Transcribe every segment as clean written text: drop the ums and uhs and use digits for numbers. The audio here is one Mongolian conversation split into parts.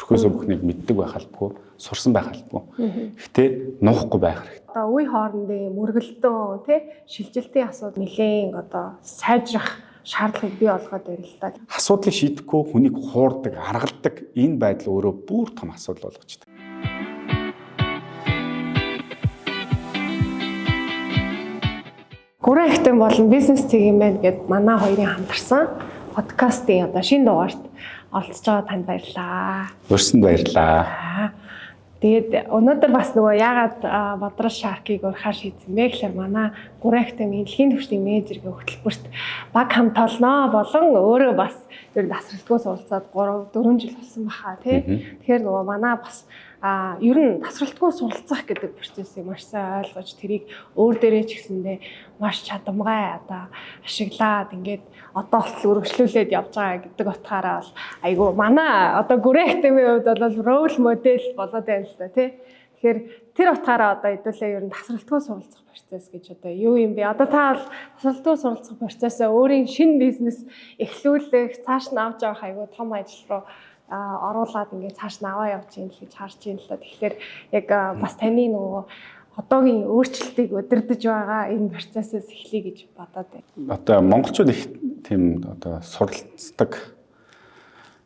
Зүрхөөсөө бүхнийг мэддэг байх албагүй, сурсан байх албагүй. Гэхдээ нуухгүй байх хэрэгтэй. Одоо үе хоорондын мөргөлдөө тий шилжилтийн асуудал нэлээн одоо сайжрах шаардлагыг бий болгоод байна л да. Асуудлыг шийдэхгүй хүнийг хуурдаг, аргалдаг энэ байдал өөрөө бүр том асуудал болгочдөг. Гурван ихтэн болон бизнес цэг юм байна гэд манай хоёрын хамтарсан подкастын одоо шинэ дугаарт оролцож байгаа танд баярлалаа. Урьсанд баярлалаа. Тэгээд өнөөдөр бас нөгөө яагаад Бодрол Шаркийг урихаар шийдсэн бэ гэхээр манай гурван ихтэн дэлхийн түвшний менежерийн хөтөлбөрт баг хамт олноо болон өөрөө бас ер нь тасралтгүй суралцаад 3 4 жил болсон баха тий. Тэгэхээр нөгөө манай бас ер нь тасралтгүй суралцах гэдэг процессыг маш сайн ойлгож тэрийг өөр дээрээ ч гэсэндээ маш чадамгай одоо ашиглаад ингээд одоо болтол өргөжлүүлээд явж байгаа гэдэг утгаараа бол айгүй манай одоо гүрэн актемийн хувьд бол рол модель болоод байна л да тий. Тэгэхээр тэр утгаараа одоо хэдүүлээ ер нь тасралтгүй суралцах процесс гэж одоо юу юм бэ? Одоо та бол тасралтгүй суралцах процессоо өөрийн шинэ бизнес эхлүүлэх, цааш нь авч явах айгүй том ажил руу оруулаад ингээд цааш нь аваа явж юм л гэж харж байна л да. Тэгэхээр яг бас таны нөгөө одоогийн өөрчлөлтийг удирдах байгаа энэ процессээс эхлэе гэж бодоод байна. Одоо монголчууд их тийм одоо суралцдаг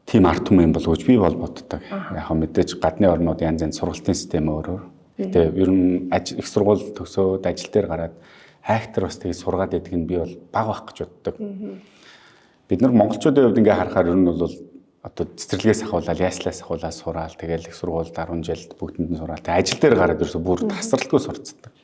тийм ард түмэн юм болов уу гэж би бол боддог. Яг хөө мэдээж гадны орнууд янз янз сургалтын систем өөрөөр. Гэтэ ер нь их сургууль төгсөөд ажил дээр гараад хайхтар бас тийг сургаад идэх нь би бол баг байх гэж боддог. Бид нар монголчуудын хувьд ингээ харахаар ер нь бол одоо цэцэрлэгээс ахуулаад яслаас ахуулаад сураал тэгэл их сургуульд 10 жилд бүгдэнд нь сураал тэг ажил дээр гараад ерөөсө бүр тасралтгүй сурцдаг.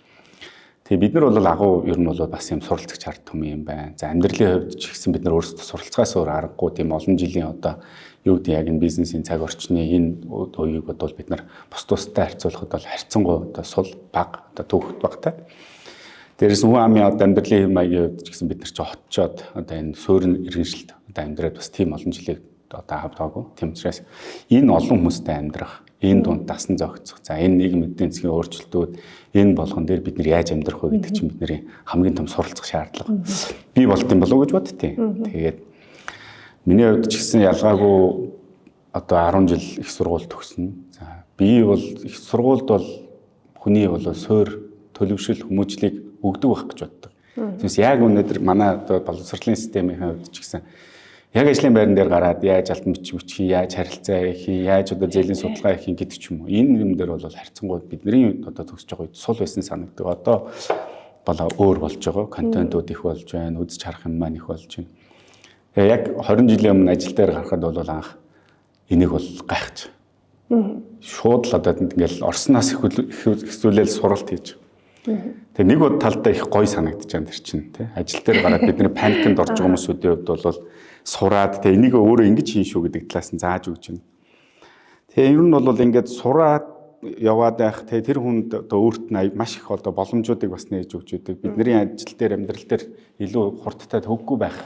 Тэгээ бид нар бол агуу ер нь бол бас юм суралцагч ард түмэн юм байна. За амьдралын хувьд ч гэсэн бид нар өөрсдөө суралцахаас өөр аргагүй тийм олон жилийн одоо юу гэдэг яг энэ бизнесийн цаг орчны энэ үеийг бодвол бид нар бус тустай харьцуулахад бол харьцангуй одоо сул баг одоо түүхт багтай. Дээрээс хүн амын одоо амьдралын хэв маягийн хувьд ч гэсэн бид нар ч хотчоод одоо энэ суурин иргэншилт одоо амьдраад бас тийм олон жилийг одоо авдаагүй. Тийм учраас энэ олон хүмүүстэй амьдрах, энэ дунд дасан зохицох, за энэ нийгэм эдийн засгийн өөрчлөлтүүд энэ болгон дээр бид нар яаж амьдрах вэ гэдэг чинь бидний хамгийн том суралцах шаардлага бий болт юм болов уу гэж боддتي. Тэгээд миний хувьд ч гэсэн ялгаагүй одоо 10 жил их сургууль төгснө. За би бол их сургуульд бол хүний бол суур төлөвшил хүмүүжлийг өгдөг байх гэж боддог. Тиймээс яг өнөөдөр манай одоо боловсролын системийн хувьд ч гэсэн яг ажлын байран дээр гараад яаж алтан бичиг бичих, яаж харилцаа хийх, яаж одоо зээлийн судалгаа хийх гэдэг ч юм уу. Энэ юм дээр бол харьцангуй бидний одоо төгсөж байгаа үед сул байсан санагддаг. Одоо бол өөр болж байгаа. Контентууд их болж байна, үзэж харах юм маань их болж байна. Тэгээ яг 20 жилийн өмнө ажил дээр гарахад бол анх энийг бол гайхаж. Шууд л одоо ингээл Орсноос ихсүүлэл суралт хийж. Тэгээ нэг бод талдаа их гоё санагдаж байгаа тэр чинь тий. Ажил дээр гараад бидний паникнд орж байгаа хүмүүсүүдийн хувьд бол сураад тэгээ энийг өөрөө ингэж хийн шүү гэдэг талаас нь зааж өгч байна. Тэгээ ер нь бол ингээд сураад яваад байх тэгээ тэр хүнд одоо өөрт нь маш их одоо боломжуудыг бас нээж өгч өгдөг. Бидний ажил дээр амьдрал дээр илүү хурдтай төвөггүй байх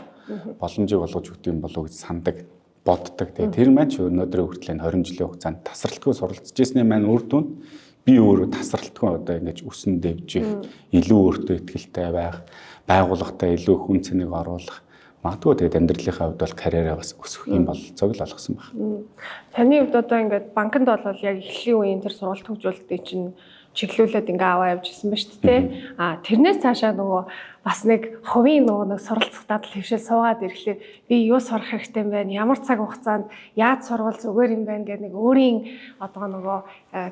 боломжийг олгож өгдөг юм болов уу гэж сандаг, боддог. Тэгээ тэр маань ч өнөөдрийн хүртэл энэ 20 жилийн хугацаанд тасралтгүй суралцж ирсний маань үр дүнд би өөрөө тасралтгүй одоо ингэж өсөн дэвжих, илүү өөртөө ихтэй байх, байгууллагатай илүү хүн цэнийг оруулах магадгүй тэгээд амьдралынхаа хувьд бол карьераа бас өсөх юм бололцоог л олгосон байна. Таны хувьд одоо ингээд банкнд бол яг эхлэлийн үеийн тэр сургалт хөгжүүлэлтийг чинь чиглүүлээд ингээ аваа явж исэн ба шүү дээ. А тэрнээс цаашаа нөгөө бас нэг хувийн нөгөө нэг суралцах дадал хэвшил суугаад ирэхлээр би юу сурах хэрэгтэй юм бэ? Ямар цаг хугацаанд яаж сурвал зүгээр юм бэ гэдэг нэг өөрийн одоо нөгөө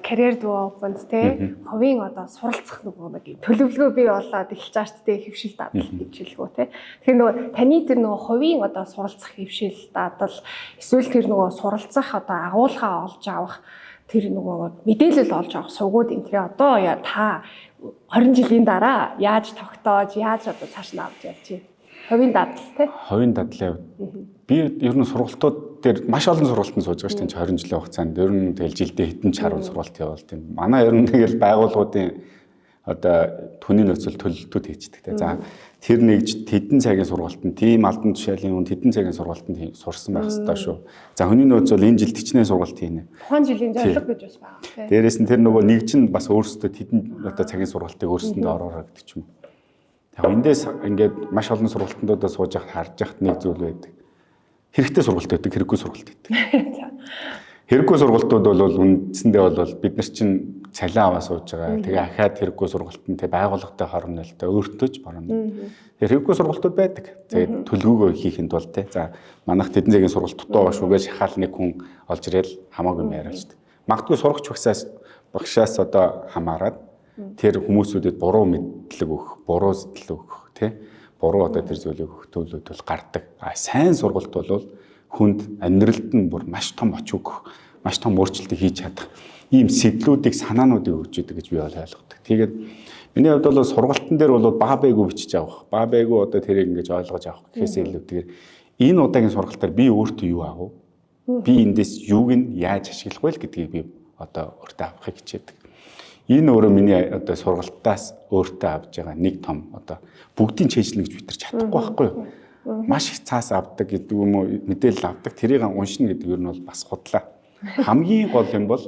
career development те хувийн одоо суралцах нөгөө нэг төлөвлөгөө бий болоод эхэлж байгаа шүү дээ хэвшил дадал хөвшилгөө те. Тэгэхээр нөгөө таны тэр нөгөө хувийн одоо суралцах хэвшил дадал эсвэл тэр нөгөө суралцах одоо агуулгаа олж авах тэр нөгөө мэдээлэл олж авах сувгууд энэ тэр одоо та 20 жилийн дараа яаж тогтоож, яаж одоо цааш нь авч явж байна? Хувийн дадал тий? Хувийн дадлын би ер нь сургалтууд дээр маш олон сургалтанд сууж байгаа шүү дээ 20 жилийн хугацаанд. Ер нь тэгэл жилдээ хэдэн ч 10 сургалт явуул тийм. Манай ер нь тэгэл байгууллагуудын одоо түүний нөхцөл төлөлтүүд хийчдэг те. За тэр нэгж тэдэн цагийн сургалтанд тийм албан тушаалын хүн тэдэн цагийн сургалтанд сурсан байх ёстой шүү. За хүний нөөц бол энэ жилд хичнээн сургалт хийнэ. Тухайн жилийн зорилго гэж бас байгаа те. Дээрээс нь тэр нөгөө нэгж нь бас өөрсдөө тэдэн одоо цагийн сургалтыг өөрсөндөө ороорой гэдэг ч юм. Яг эндээс ингээд маш олон сургалтандуудаа сууж явахад харж яхад нэг зүйл байдаг. Хэрэгтэй сургалт байдаг, хэрэггүй сургалт байдаг. Хэрэггүй сургалтууд бол үндсэндээ бол бид нар чинь цалин аваа сууж байгаа. Тэгээ ахаад хэрэггүй сургалт нь тэг байгууллагатай хоромнолтой өөртөө ч боромно. Тэгээ хэрэггүй сургалтууд байдаг. Тэгээд төлгөөгөө хийхин тулд те. За манайх тэдэн цагийн сургалт дутуу байгаа шүүгээ шахаал нэг хүн олж ирээл хамаагүй юм яриа шүү дээ. Магадгүй сурагч багшаас одоо хамаарат тэр хүмүүсүүдэд буруу мэдлэг өгөх, буруу сэтгэл өгөх те. Буруу одоо тэр зүйлийг өгөх төлөвлөд бол гардаг. А сайн сургалт бол хүнд амьдралд нь бүр маш том оч өгөх, маш том өөрчлөлтийг хийж чадах ийм сэтлүүдийг санаануудыг өгч идэг гэж би бол ойлгодог. Тэгээд миний хувьд бол сургалтын дээр бол баа байгуу бичиж авах, баа байгуу одоо тэрийг ингэж ойлгож авах гэхээсээ илүүтэйгээр энэ удаагийн сургалтаар би өөртөө юу авав? Би эндээс юуг нь яаж ашиглах вэ гэдгийг би одоо өөртөө авахыг хичээдэг. Энэ өөрөө миний одоо сургалтаас өөртөө авж байгаа нэг том одоо бүгдийн чэйжлэн гэж бид нар чадахгүй байхгүй юу? Маш их цаас авдаг гэдэг юм уу, мэдээлэл авдаг, тэрийг уншина гэдэг нь бол бас худлаа. Хамгийн гол юм бол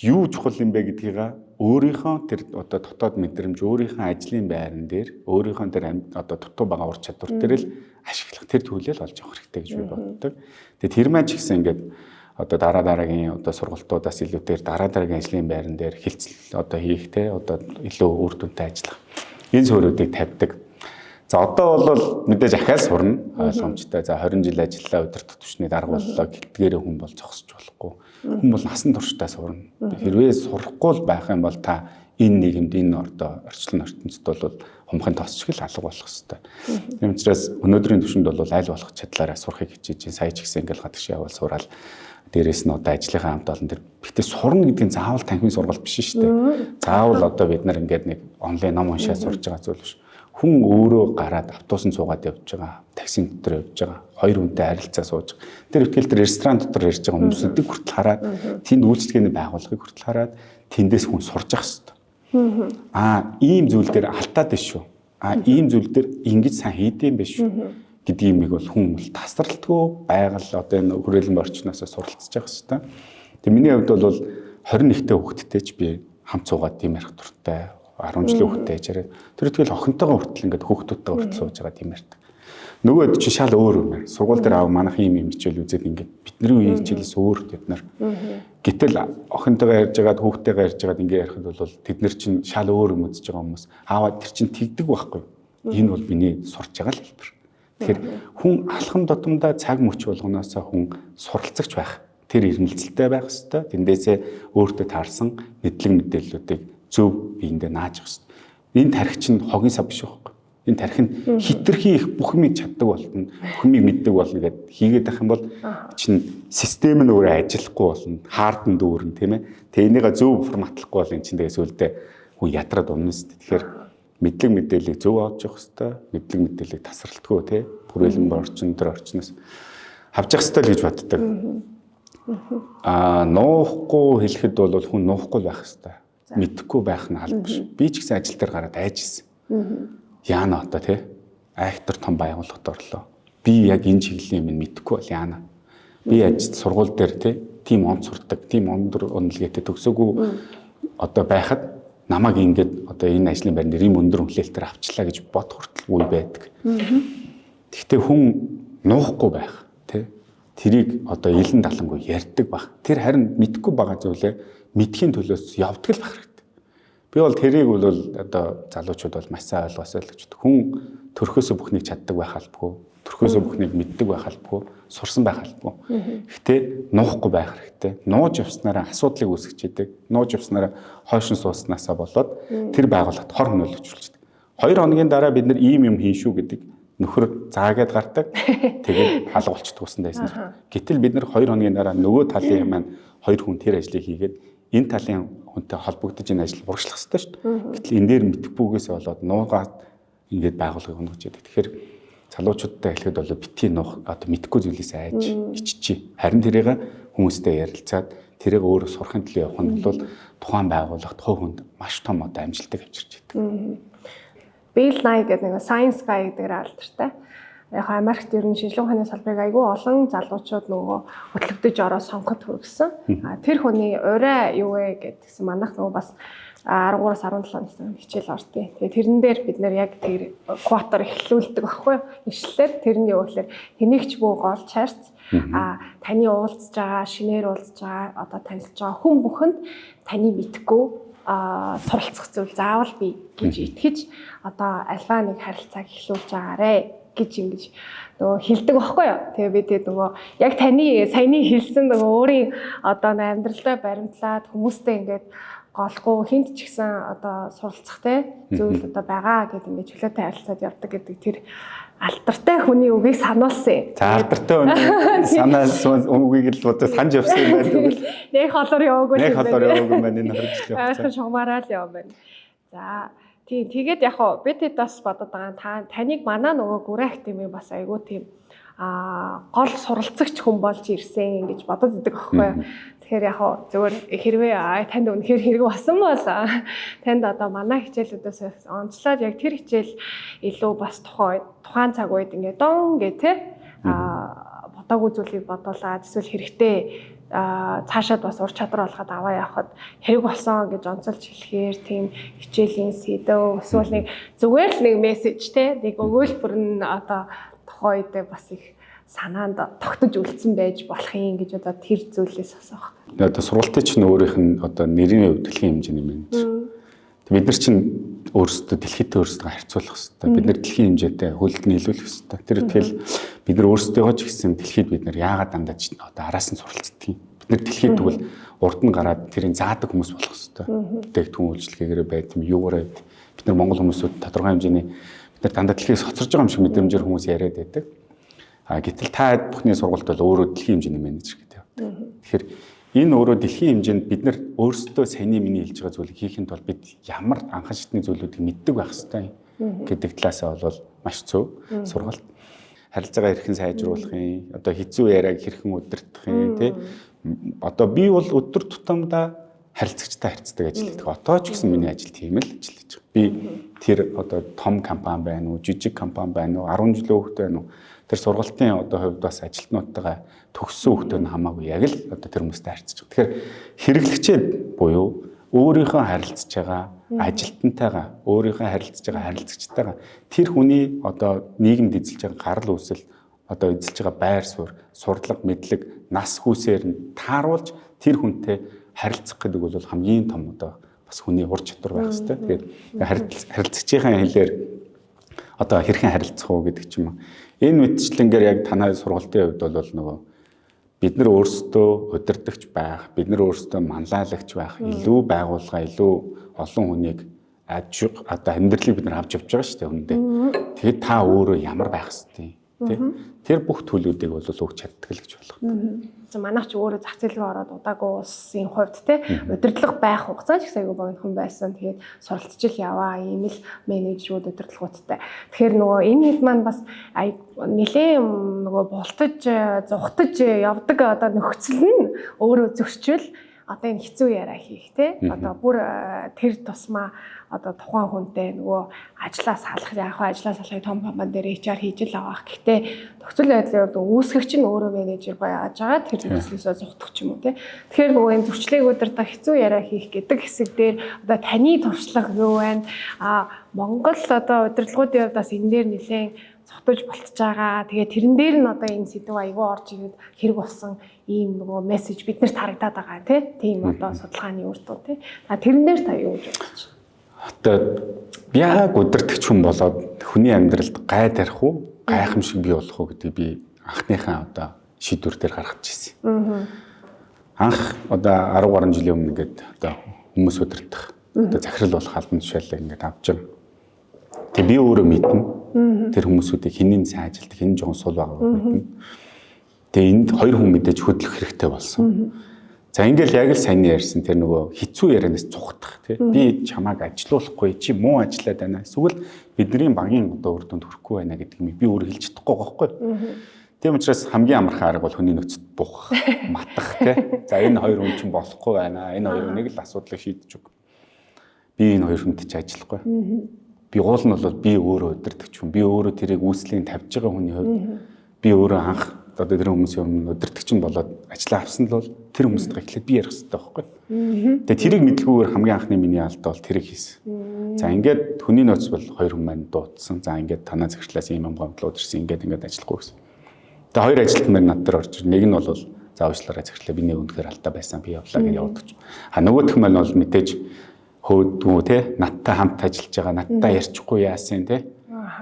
юу чухал юм бэ гэдгийг өөрийнхөө тэр одоо дотоод мэдрэмж, өөрийнхөө ажлын байран дээр, өөрийнхөө тэр одоо дутуу байгаа ур чадвар дээр л ашиглах тэр төлөөл олж авах хэрэгтэй гэж би боддог. Тэгээ тэр маань ч гэсэн ингээд одоо дараа дараагийн одоо сургалтуудаас илүүтэйгээр дараа дараагийн ажлын байран дээр хилцэл одоо хийх те одоо илүү үр дүнтэй ажиллах энэ суурьуудыг тавьдаг. За одоо бол мэдээж ахаал сурна ойлгомжтой. За 20 жил ажиллаа удирдах түвшний дарга боллоо гэдгээрээ хүн бол зогсож болохгүй. Хүн бол насан туршдаа сурна. Хэрвээ сурахгүй л байх юм бол та энэ нийгэмд энэ одоо орчлон ертөнцид бол хумхын тос шиг л алга болох хэвээр. Тийм учраас өнөөдрийн түвшинд бол аль болох чадлаараа сурахыг хичээж, сая ч гэсэн ингээл гадагш явбал сураал дээрээс нь одоо ажлынхаа хамт олон тэр гэтээ сурна гэдэг нь заавал танхимын сургалт биш шүү дээ. Заавал одоо бид нар ингээд нэг онлайн ном уншаад сурж байгаа зүйл биш. Хүн өөрөө гараад автобусан суугаад явж байгаа, таксин дотор явж байгаа, хоёр хүнтэй харилцаа сууж байгаа. Тэр ихтгэл тэр ресторан дотор ярьж байгаа хүмүүсүүдийг хүртэл хараад, тэнд үйлчлэгээний байгууллагыг хүртэл хараад тэндээс хүн сурж явах хэрэгтэй. Аа ийм зүйл дээр алдаад байна шүү. Аа ийм зүйл дээр ингэж сайн хийдэм байх шүү гэдэг юмыг бол хүн бол тасралтгүй байгаль одоо энэ хүрээлэн орчноос суралцж явах хэрэгтэй. Тэгээ миний хувьд бол 21-тэй хүүхэдтэй ч би хамт суугаад тийм ярих дуртай. 10 жилийн хүүхэдтэй яжаарай. Тэр тэгэл охинтойгоо хүртэл ингээд хүүхдүүдтэй хүртэл сууж байгаа тийм ярьдаг. Нөгөөд чи шал өөр юм байна. Сургууль дээр аав манайх ийм юм хичээл үзээд ингээд бидний үеийн хичээлээс өөр тэд нар. Гэтэл охинтойгоо ярьж байгаад хүүхдтэйгээ ярьж байгаад ингээд ярихад бол тэд нар чинь шал өөр юм үзэж байгаа хүмүүс. Аава тэр чинь тэгдэг байхгүй. Энэ бол миний сурч байгаа л хэлбэр. Тэгэхээр хүн алхам тутамдаа цаг мөч болгоноос хүн суралцагч байх. Тэр ирмэлцэлтэй байх ёстой. Тэндээсээ өөртөө таарсан мэдлэг мэдээллүүдийг зөв биендээ нааж явах ёстой. Энэ тархи чинь хогийн сав биш байхгүй. Энэ тархи нь хитрхи их бүх юмыг чаддаг болно, бүх юмыг мэддэг болно гэд хийгээд байх юм бол чинь систем нь өөрөө ажиллахгүй болно. Хаардан дүүрэн тийм ээ. Тэгээ энийгээ зөв форматлахгүй бол эн чинь тэгээ сүүлдээ хүн ятраад унна шүү дээ. Тэгэхээр мэдлэг мэдээллийг зөв авч явах ёстой. Мэдлэг мэдээллийг тасралтгүй тий. Хүрээлэн орчин төр орчноос авч явах ёстой л гэж боддог. Аа нуухгүй хэлэхэд бол хүн нуухгүй байх ёстой. Мэдхгүй байх нь алба биш. Би ч гэсэн ажил дээр гараад айжсэн. Яана одоо тий. Айхтар том байгууллагад орлоо. Би яг энэ чиглэлийн юм мэдэхгүй бол яана. Би ажил сургууль дээр тий тийм он сурдаг, тийм өндөр үнэлгээтэй төгсөөгүй одоо байхад намайг ингээд одоо энэ ажлын байран дээр ийм өндөр үнэлэлтээр авчлаа гэж бодох хүртэл үе байдаг. Гэхдээ хүн нуухгүй байх тий тэрийг одоо илэн далангүй ярьдаг баг. Тэр харин мэдхгүй байгаа зүйлээ мэдхийн төлөөс явдаг л байх хэрэгтэй. Би бол тэрийг бол одоо залуучууд бол маш сайн ойлгосоо л гэж боддог. Хүн төрхөөсөө бүхнийг чаддаг байх албагүй, төрхөөсөө бүхнийг мэддэг байх албагүй, сурсан байх албагүй. Гэхдээ нуухгүй байх хэрэгтэй. Нууж явснараа асуудлыг үүсгэж идэг. Нууж явснараа хойшин сууснасаа болоод тэр байгууллагт хор хөнөөл учруулдаг. 2 хоногийн дараа бид нар ийм юм хийн шүү гэдэг нөхөр заагаад гардаг. Тэгээд алга болчихдог усан дайсан. Гэтэл бид нар 2 хоногийн дараа нөгөө талын маань хоёр хүн тэр ажлыг хийгээд энэ талын хүнтэй холбогдож энэ ажил урагшлах хэрэгтэй шүү дээ. Гэтэл энэ дээр мэдэхгүйгээс болоод нуугаад ингээд байгууллагыг унгаж яадаг. Тэгэхээр залуучуудтай хэлэхэд бол битгий нуух одоо мэдэхгүй зүйлээс айж иччихье. Харин тэрийг хүмүүстэй ярилцаад тэрийг өөрөө сурахын төлөө явах нь бол тухайн байгууллагт хувь хүнд маш том одоо амжилтыг авчирч идэг. Bill Nye гэдэг нэг Science Guy гэдгээр алдартай. Яг Америкт ер нь шинжилгээ ухааны салбарыг айгүй олон залуучууд нөгөө хөтлөгдөж ороо сонгоход хүргэсэн. А тэр хүний урай юу вэ гэдгсэн манайх нөгөө бас 13-аас 17 насны хичээл ордیں۔ Тэгээ тэрэн дээр бид нэр яг тэр квотер эхлүүлдэг байхгүй юу? Ишлэлээр тэр нь юу гэхээр тэнийгч бүү гол чарц таны уулзж байгаа, шинээр уулзж байгаа, одоо танилцж байгаа хүн бүхэнд таны мэдхгүй суралцах зүйл заавал бий гэж итгэж одоо альва нэг харилцааг эхлүүлж байгаарэ гэж ингэж нөгөө хэлдэг байхгүй юу. Тэгээ би тэгээ нөгөө яг таны саяны хэлсэн нөгөө өөрийн одоо амьдралдаа баримтлаад хүмүүстэй ингээд голгүй хинт ч гэсэн одоо суралцах те зүйл одоо байгаа гэдэг ингээд чөлөөтэй харилцаад явдаг гэдэг тэр алдартай хүний үгийг сануулсан. За алдартай хүний санаа үгийг л одоо санаж явсан юм байна тэгвэл. Нэг холоор яваагүй юм байна. Нэг холоор яваагүй юм байна энэ 20 жилийн хугацаанд. Ойрхон шугамаараа л яваа байна. За тийм тэгээд яг хоо бид хэд бас бодод байгаа та таныг манай нөгөө гүрэх тийм бас айгүй тийм гол суралцагч хүн болж ирсэн гэж бодод идэг аахгүй юу. Тэгэхээр яг хоо зөвөр хэрвээ танд үнэхээр хэрэг болсон бол танд одоо манай хичээлүүдээс онцлоод яг тэр хичээл илүү бас тухайн цаг үед ингээд дон гэ тэ бодоогүй зүйлийг бодуулаад эсвэл хэрэгтэй цаашаад бас ур чадвар олгоод аваа явхад хэрэг болсон гэж онцолж хэлэхээр тийм хичээлийн сэдэв эсвэл нэг зүгээр л нэг мессеж те нэг өгөөлбөр нь одоо тухайн үедээ бас их санаанд тогтож үлдсэн байж болох юм гэж одоо тэр зүйлээс асуух. Одоо сургалтын чинь өөрийнх нь одоо нэрийн хувьд дэлхийн хэмжээний менежер. Бид нар чинь өөрсдөө дэлхийдээ өөрсдөө харьцуулах хэрэгтэй. Бид нар дэлхийн хэмжээтэй хөлд нийлүүлэх хэрэгтэй. Тэр тэгэл бид нар өөрсдийгөө ч гэсэн дэлхийд бид нар яагаад дандаа одоо араас нь суралцдаг юм. Бид нар дэлхийд тэгвэл урд нь гараад тэрийг заадаг хүмүүс болох хэрэгтэй. Бүтээгдэхүүн үйлчилгээгээрээ байд юм юугаараа байд. Бид нар Монгол хүмүүсүүд тодорхой хэмжээний бид нар дандаа дэлхийгээс хоцорж байгаа юм шиг мэдрэмжээр хүмүүс яриад байдаг. А гэтэл та бүхний сургалт бол өөрөө дэлхийн хэмжээний менежер гэдэг явдаг. Тэгэхээр энэ өөрөө дэлхийн хэмжээнд бид нар өөрсдөө саяны миний хэлж байгаа зүйлийг хийхэд бол бид ямар анхан шатны зүйлүүдийг мэддэг байх ёстой гэдэг талаасаа бол маш зөв сургалт. Харилцаагаа хэрхэн сайжруулах юм, одоо хэцүү яриаг хэрхэн удирдах юм, тий. Одоо би бол өдөр тутамдаа харилцагчтай харьцдаг ажил хийдэг. Одоо ч гэсэн миний ажил тийм л ажил хийж байгаа. Би тэр одоо том компани байна уу, жижиг компани байна уу, 10 жилийн хүүхэд байна уу? Тэр сургалтын одоо хувьд бас ажилтнуудтайгаа төгссөн хүүхдүүд нь хамаагүй яг л одоо тэр хүмүүстэй харьцаж байгаа. Тэгэхээр хэрэглэгчээ буюу өөрийнхөө харилцаж байгаа ажилтнтайгаа, өөрийнхөө харилцаж байгаа харилцагчтайгаа тэр хүний одоо нийгэмд эзэлж байгаа гарал үүсэл, одоо эзэлж байгаа байр суурь, сурдлага, мэдлэг, нас хүүсээр нь тааруулж тэр хүнтэй харилцах гэдэг бол хамгийн том одоо бас хүний ур чадвар байх хэрэгтэй. Тэгээд харилцагчийн хэлээр одоо хэрхэн харилцах уу гэдэг ч юм уу. Энэ мэтчлэнгээр яг танай сургалтын хувьд бол нөгөө бид нар өөрсдөө удирдахч байх, бид нар өөрсдөө манлайлагч байх, илүү байгууллага, илүү олон хүнийг одоо амьдралыг бид нар авч явж байгаа шүү дээ хүндээ. Тэгээд та өөрөө ямар байх ёстой тий. Тэр бүх төлөвүүдийг бол өгч чаддаг л гэж болох. Манайх ч өөрөө зах зээл рүү ороод удаагүй улсын хувьд те удирдлага байх хугацаа ч их айгүй богинохон байсан. Тэгээд суралцж л яваа ийм л менежерүүд удирдлагуудтай. Тэгэхээр нөгөө энэ хэд маань бас нэлээд нөгөө бултаж зугтаж явдаг одоо нөхцөл нь өөрөө зөрчил одоо энэ хэцүү яриа хийх те одоо бүр тэр тусмаа одоо тухайн хүнтэй нөгөө ажлаа салах яг хаа ажлаа салахыг том компани дээр HR хийж л байгаа. Гэхдээ нөхцөл байдлын хувьд үүсгэгч нь өөрөө менежер байж байгаа тэр нөхцлөөсөө зугтах ч юм уу те. Тэгэхээр нөгөө энэ зөрчлийг удирдах хэцүү яриа хийх гэдэг хэсэг дээр одоо таны туршлага юу байна? А Монгол одоо удирдлагуудын хувьд бас энэ дээр нэлээд зогтож болтж байгаа. Тэгээ тэрэн дээр нь одоо энэ сэдв айгүй орж ирээд хэрэг болсон ийм нөгөө мессеж биднэрт харагдаад байгаа тий. Тийм одоо судалгааны үр дүн тий. А тэрэн дээр та юу гэж бодож байна? Одоо яг удирдахч хүн болоод хүний амьдралд гай тарих уу, гайхамшиг бий болох уу гэдгийг би анхныхаа одоо шийдвэр дээр гаргаж ирсэн. Анх одоо 10 гаруй жилийн өмнө ингээд одоо хүмүүс удирдах одоо захирал болох албан тушаалыг ингээд авч байгаа. Тэгээ би өөрөө мэднэ. Тэр хүмүүсүүдийг хинийн сайн ажилтдаг, хин жоохон сул байгааг мэднэ. Тэгээ энд хоёр хүн мэдээж хөдлөх хэрэгтэй болсон. За ингээл яг л сайн ярьсан тэр нөгөө хэцүү ярианаас цухтах тий. Би чамааг ажилуулахгүй, чи муу ажиллаад байна. Эсвэл бидний багийн одоо үр дүнд хүрэхгүй байна гэдэг юм би өөрөө хэлж чадахгүй байхгүй. Тийм учраас хамгийн амархан арга бол хүний нөөцөд буух, матах тий. За энэ хоёр хүн чинь болохгүй байна. Энэ хоёр хүнийг л асуудлыг шийдэж өг. Би энэ хоёр хүнтэй ч ажиллахгүй. Би уул нь бол би өөрөө удирдахч хүн. Би өөрөө тэрийг үүслийн тавьж байгаа хүний хувьд би өөрөө анх одоо тэр хүмүүсийн өмнө удирдагч нь болоод ажиллаа авсан л бол тэр хүмүүстэйгээ эхлээд би ярих хэрэгтэй байхгүй. Тэгээ тэрийг мэдлгүйгээр хамгийн анхны миний алдаа бол тэрийг хийсэн. За ингээд хүний нөөц бол хоёр хүн маань дуудсан. За ингээд танаа захирлаас ийм юм гомдлууд ирсэн. Ингээд ингээд ажиллахгүй гэсэн. Тэгээ хоёр ажилтан маань над дээр орж ир. Нэг нь бол за уучлаарай захирлаа би нэг үнэхээр алдаа байсан би явлаа гэж явдаг ч. А нөгөөх маань бол мэдээж хөөдгүү те надтай хамт ажиллаж байгаа надтай ярьчихгүй яасан те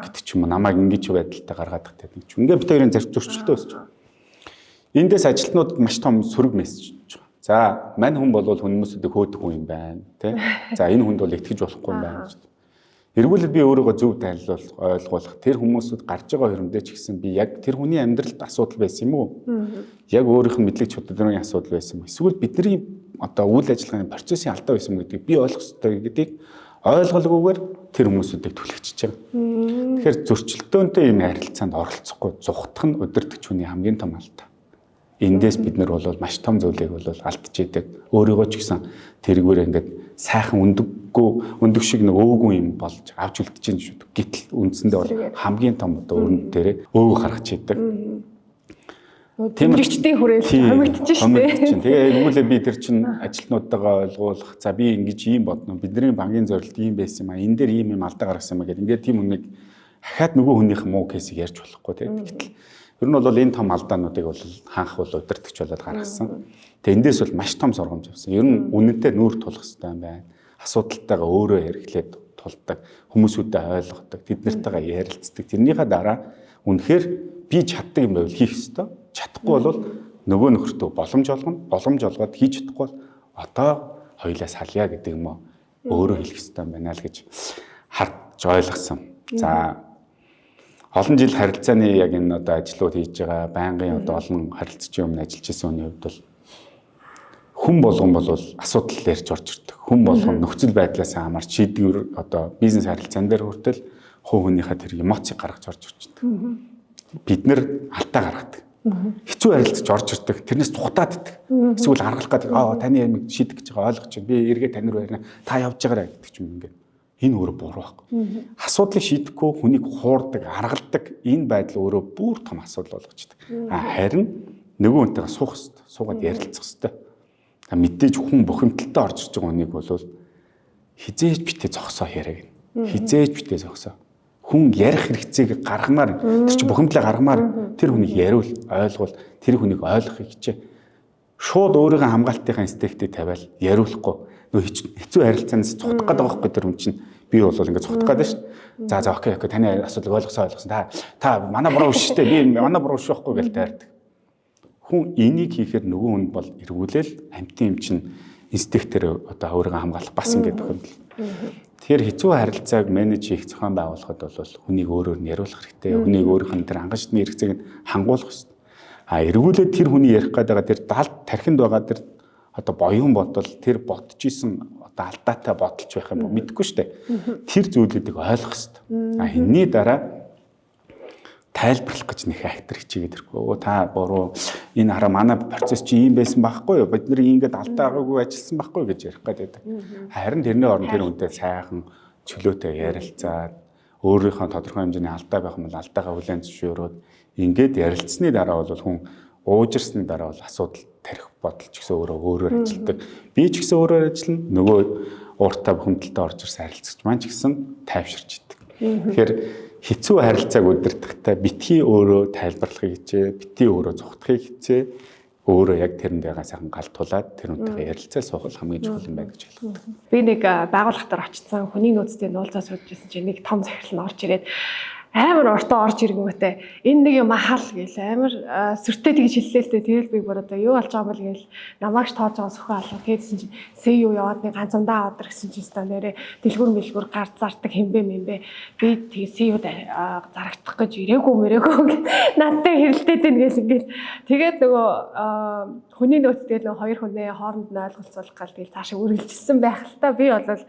гэдэг ч юм уу намайг ингэж байдалтай гаргаад тах гэдэг ч. Ингээ бид хоёрын зөрчилтэй өсч байгаа. Эндээс ажилтнуудад маш том сөрөг мессеж өгч байгаа. За мань хүн бол хүмүүсүүдийг хөөдөх хүн юм байна те. За энэ хүнд бол итгэж болохгүй юм байна гэж. Эргүүлэл би өөрийгөө зөв тайлбарлах, ойлгуулах тэр хүмүүсүүд гарч байгаа хөрөмдөө ч гэсэн би яг тэр хүний амьдралд асуудал байсан юм уу? Яг өөрийнх нь мэдлэг чадварын асуудал байсан юм. Эсвэл бидний одоо үйл ажиллагааны процессын алдаа байсан юм гэдгийг би ойлгох ёстой гэдгийг ойлголгүйгээр тэр хүмүүсүүдийг түлхчихэж байгаа. Тэгэхээр зөрчилдөөнтэй ийм харилцаанд оролцохгүй зугтах нь удирдагч хүний хамгийн том алдаа. Эндээс бид нар бол маш том зүйлийг бол алдчихийдэг. Өөрийгөө ч гэсэн тэргүүрээ ингээд сайхан өндөггүй өндөг шиг нэг өөгүй юм болж авч үлдэж чинь шүү дээ. Гэтэл үндсэндээ бол хамгийн том одоо өрөнд дээрээ өөг гаргаж идэг. Тэмдэгчдийн хүрээл хомигдчих шүү дээ. Тэгээ эргүүлээ би тэр чинь ажилтнуудтайгаа ойлгуулах. За би ингэж ийм бодно. Бидний банкын зорилт ийм байсан юм а. Энэ дээр ийм юм алдаа гаргасан юм а гэдэг. Ингээд тийм хүнийг ахаад нөгөө хүнийх муу кейсийг ярьж болохгүй тийм. Гэтэл ер нь бол энэ том алдаануудыг бол хаанх бол удирдахч болоод гаргасан. Тэгээ эндээс бол маш том сургамж авсан. Ер нь үнэнтэй нүүр тулах хэрэгтэй юм байна. Асуудалтайгаа өөрөө хэрэглээд тулдаг, хүмүүсүүдэд ойлгодог, тэд нартайгаа ярилцдаг. Тэрнийхээ дараа үнэхээр би чаддаг юм байвал хийх ёстой. Чадахгүй бол нөгөө нөхөртөө боломж олгоно. Боломж олгоод хийж чадахгүй бол одоо хоёлаа салъя гэдэг юм уу өөрөө хэлэх ёстой юм байна л гэж харж ойлгосон. За олон жил харилцааны яг энэ одоо ажлууд хийж байгаа байнгын одоо олон харилцагчийн өмнө ажиллаж исэн хүний хувьд бол хүн болгон бол асуудал ярьж орж ирдэг. Хүн болгон нөхцөл байдлаас хамаарч шийдвэр одоо бизнес харилцаан дээр хүртэл хувь хүнийхээ тэр эмоцийг гаргаж орж ирдэг. Бид нэр алдаа гаргадаг. Хэцүү харилцаж орж ирдэг. Тэрнээс тухтаад иддэг. Эсвэл аргалах гэдэг аа таны юм шийдэх гэж байгаа ойлгож байна. Би эргээ тань руу ярина. Та явж байгаарай гэдэг ч юм ингээд. Энэ өөрөө буруу байхгүй. Асуудлыг шийдэхгүй хүнийг хуурдаг, аргалдаг энэ байдал өөрөө бүр том асуудал болгочдөг. А харин нөгөө хүнтэйгээ суух хэрэгтэй. Суугаад ярилцах хэрэгтэй. Мэдээж хүн бухимдалтай орж ирж байгаа хүнийг бол хизээж битээ зогсоо яриаг. Хизээж битээ зогсоо. Хүн ярих хэрэгцээг гаргамаар тэр чинь бухимдлаа гаргамаар тэр хүнийг яриул, ойлгуул, тэр хүнийг ойлгохыг хичээ. Шууд өөрийнхөө хамгаалтынхаа инстинктийг тавиал яриулахгүй. Нөгөө хэцүү харилцаанаас цухтах гэдэг байгаа байхгүй тэр хүн чинь би бол ингээд цухтах гэдэг шүү. За за окей окей таны асуудлыг ойлгосон ойлгосон. Та манай буруу биш шүү дээ. Би манай буруу биш байхгүй гэж тайрдаг. Хүн энийг хийхээр нөгөө хүн бол эргүүлэл амьтан юм чинь инстинктээр одоо өөрийгөө хамгаалах бас ингээд тохиолдол. Тэгэхээр хэцүү харилцааг менеж хийх зохион байгуулахад бол хүнийг өөрөөр нь яриулах хэрэгтэй. Хүнийг өөрийнх нь тэр анган шатны хэрэгцээг нь хангуулах хэрэгтэй. А эргүүлээд тэр хүний ярих гээд байгаа тэр далд тархинд байгаа тэр одоо боён бодол тэр бодож исэн одоо алдаатай бодолч байх юм уу мэдэхгүй шүү дээ. Тэр зүйлүүдийг ойлгох хэрэгтэй. А энэний дараа тайлбарлах гэж нэг актер хичээгээд ирэхгүй. Өө та буруу энэ хараа манай процесс чи ийм байсан байхгүй юу? Бид нэр ингээд алдаа байгаагүй ажилласан байхгүй гэж ярих гээд байдаг. Харин тэрний оронд тэр хүнтэй сайхан чөлөөтэй ярилцаад өөрийнхөө тодорхой хэмжээний алдаа байх юм бол алдаагаа хүлээн зөвшөөрөөд ингээд ярилцсны дараа бол хүн уужирсны дараа бол асуудал тарих бодол ч гэсэн өөрөө өөрөөр ажилладаг. Би ч гэсэн өөрөөр ажиллана. Нөгөө ууртай бухимдалтай орж ирсэн харилцагч маань ч гэсэн тайвширч идэг. Тэгэхээр хэцүү харилцааг удирдахдаа битгий өөрөө тайлбарлахыг хичээ, битгий өөрөө зугтахыг хичээ, өөрөө яг тэрэнд байгаа сайхан гал тулаад тэр хүнтэйгээ ярилцаа суух хамгийн чухал юм байна гэж ойлгодог. Би нэг байгууллага дээр очсон хүний нөөцтэй нуулзаа сууж байсан чинь нэг том захирал нь орж ирээд амар уртаа орж ирэнгүүтээ энэ нэг юм ахал гэл амар сүртэй тэгж хэллээ л дээ. Тэгэл би бүр одоо юу болж байгаа юм бол гэл намаагч тоож байгаа сөхөө алга. Тэгээдсэн чинь CEO яваад нэг ганц ундаа аваад гэсэн чинь өстой нэрээ дэлгүр мэлгүр гар зардаг хэмбэ мэмбэ. Би тэгээ CEO зарагдах гэж ирээгүй мэрээгүй надтай хэрэлдээд байна гэл ингээл. Тэгээд нөгөө хүний нөөц тэгэл нөгөө хоёр хүнээ хооронд нь ойлголцуулах гал тэгэл цаашаа үргэлжилсэн байх л та. Би бол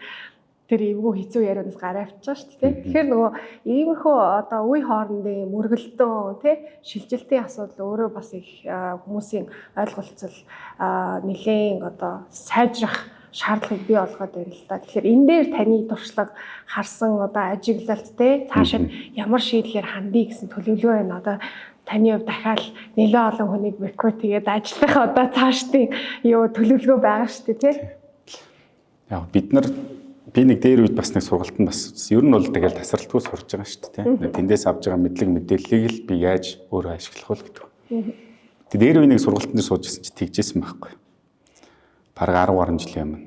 тэр эвгүй хэцүү ярианаас гараа авчихсан шүү дээ. Тэгэхээр нөгөө иймэрхүү одоо үе хоорондын мөргөлдөн тий шилжилтийн асуудал өөрөө бас их хүмүүсийн ойлголцол нэлээн одоо сайжрах шаардлагыг бий болгоод байна л да. Тэгэхээр энэ дээр таны туршлага харсан одоо ажиглалт тий цаашаа ямар шийдлэр хандъя гэсэн төлөвлөгөө байна. Одоо таны хувьд дахиад нэлээд олон хүнийг recruit хийгээд ажиллах одоо цаашдын юу төлөвлөгөө байгаа шүү дээ, тий? Яг бид нар би нэг дээр үед бас нэг сургалтанд бас ер нь бол тэгэл тасралтгүй сурж байгаа шүү дээ, тий. Тэндээс авж байгаа мэдлэг мэдээллийг л би яаж өөрөө ашиглах вэ гэдэг. Тэг дээр үе нэг сургалтын дээр сууж исэн чи тэгжсэн байхгүй. Бараг 10 гаруй жилийн өмнө.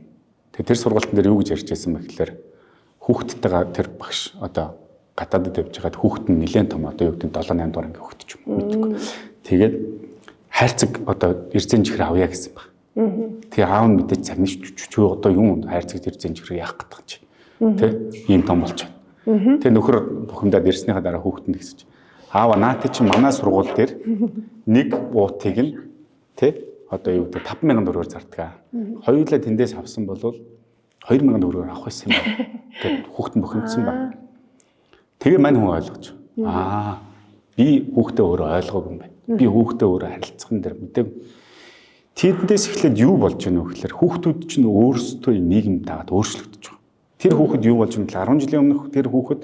Тэг тэр сургалтын дээр юу гэж ярьж байсан бэ гэхээр хүүхдтэйгээ тэр багш одоо гадаадд явж байгаад хүүхэд нь нэлээд том, одоо юу гэдэг нь 7 8 дугаар анги хүүхэд ч юм уу мэдгүй. Тэгээд хайрцаг одоо эрзэн чихэр авъя гэсэн баг. Тэгээ аав нь мэдээж загна шүү. Одоо юм хайрцаг эрзэн чихэр яах гэдэг чи. Тэ ийм том болчиход. Тэгээ нөхөр бухимдаад ирснийхаа дараа хүүхэд нь тэгсэж. Аава, наати чи манай сургууль дээр нэг буутыг нь тэ одоо юу гэдэг 5000 төгрөгөөр зардаг. Хоёулаа тэндээс авсан бол 2000 төгрөгөөр авах байсан юм байна. Гэт хүүхэд нь бухимдсан байна. Тэгээ мань хүн ойлгож. Аа, би хүүхдээ өөрөө ойлгоогүй юм байна. Би хүүхдээ өөрөө харилцах нь дэр мэдээг. Тэндээс эхлээд юу болж байна вэ гэхээр хүүхдүүд чинь өөрсдөө нийгэм дагаад өөрчлөгдөж байгаа. Тэр хүүхэд юу болж байна гэхээр 10 жилийн өмнөх тэр хүүхэд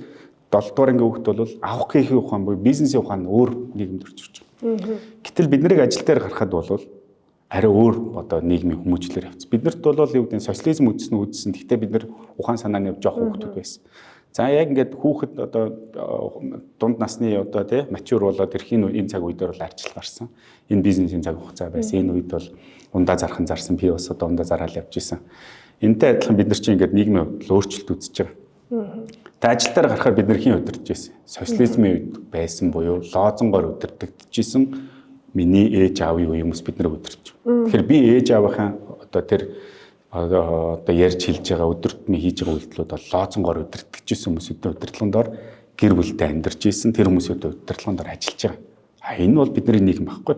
7 дугаар ангийн хүүхэд бол авах гэхийн ухаан буюу бизнесийн ухаан өөр нийгэмд орж ирж байгаа. Гэтэл бид нарыг ажил дээр гарахад бол арай өөр одоо нийгмийн хүмүүжлэр явцсан. Биднэрт бол юу гэдэг нь социализм үдсэн үдсэн. Гэхдээ бид нар ухаан санааны жоох хүүхдүүд байсан. За яг ингээд хүүхэд одоо дунд насны одоо тий mature болоод ирэхийн энэ цаг үед бол арчлал гарсан. Энэ бизнесийн цаг хугацаа байсан. Энэ үед бол ундаа зархан зарсан. Би бас одоо ундаа зараал явж исэн. Энтэй адилхан бид нар чинь ингээд нийгмийн хувьд өөрчлөлт үзэж байгаа. Тэгээ ажил дээр гарахаар бид нар хэн удирдах байсан? Социализмын үед байсан буюу лозонгоор удирдагдчихсэн миний ээж аавын үе хүмүүс бид нар удирдах. Тэгэхээр би ээж аавынхаа одоо тэр одоо ярьж хэлж байгаа өдөр тутмын хийж байгаа үйлдэлүүд бол лозонгоор удирдахжсэн хүмүүсүүдийн удирдлагын дор гэр бүлтэй амьдарч исэн, тэр хүмүүсүүдийн удирдлагын дор ажиллаж байгаа. А энэ бол бидний нийгэм байхгүй.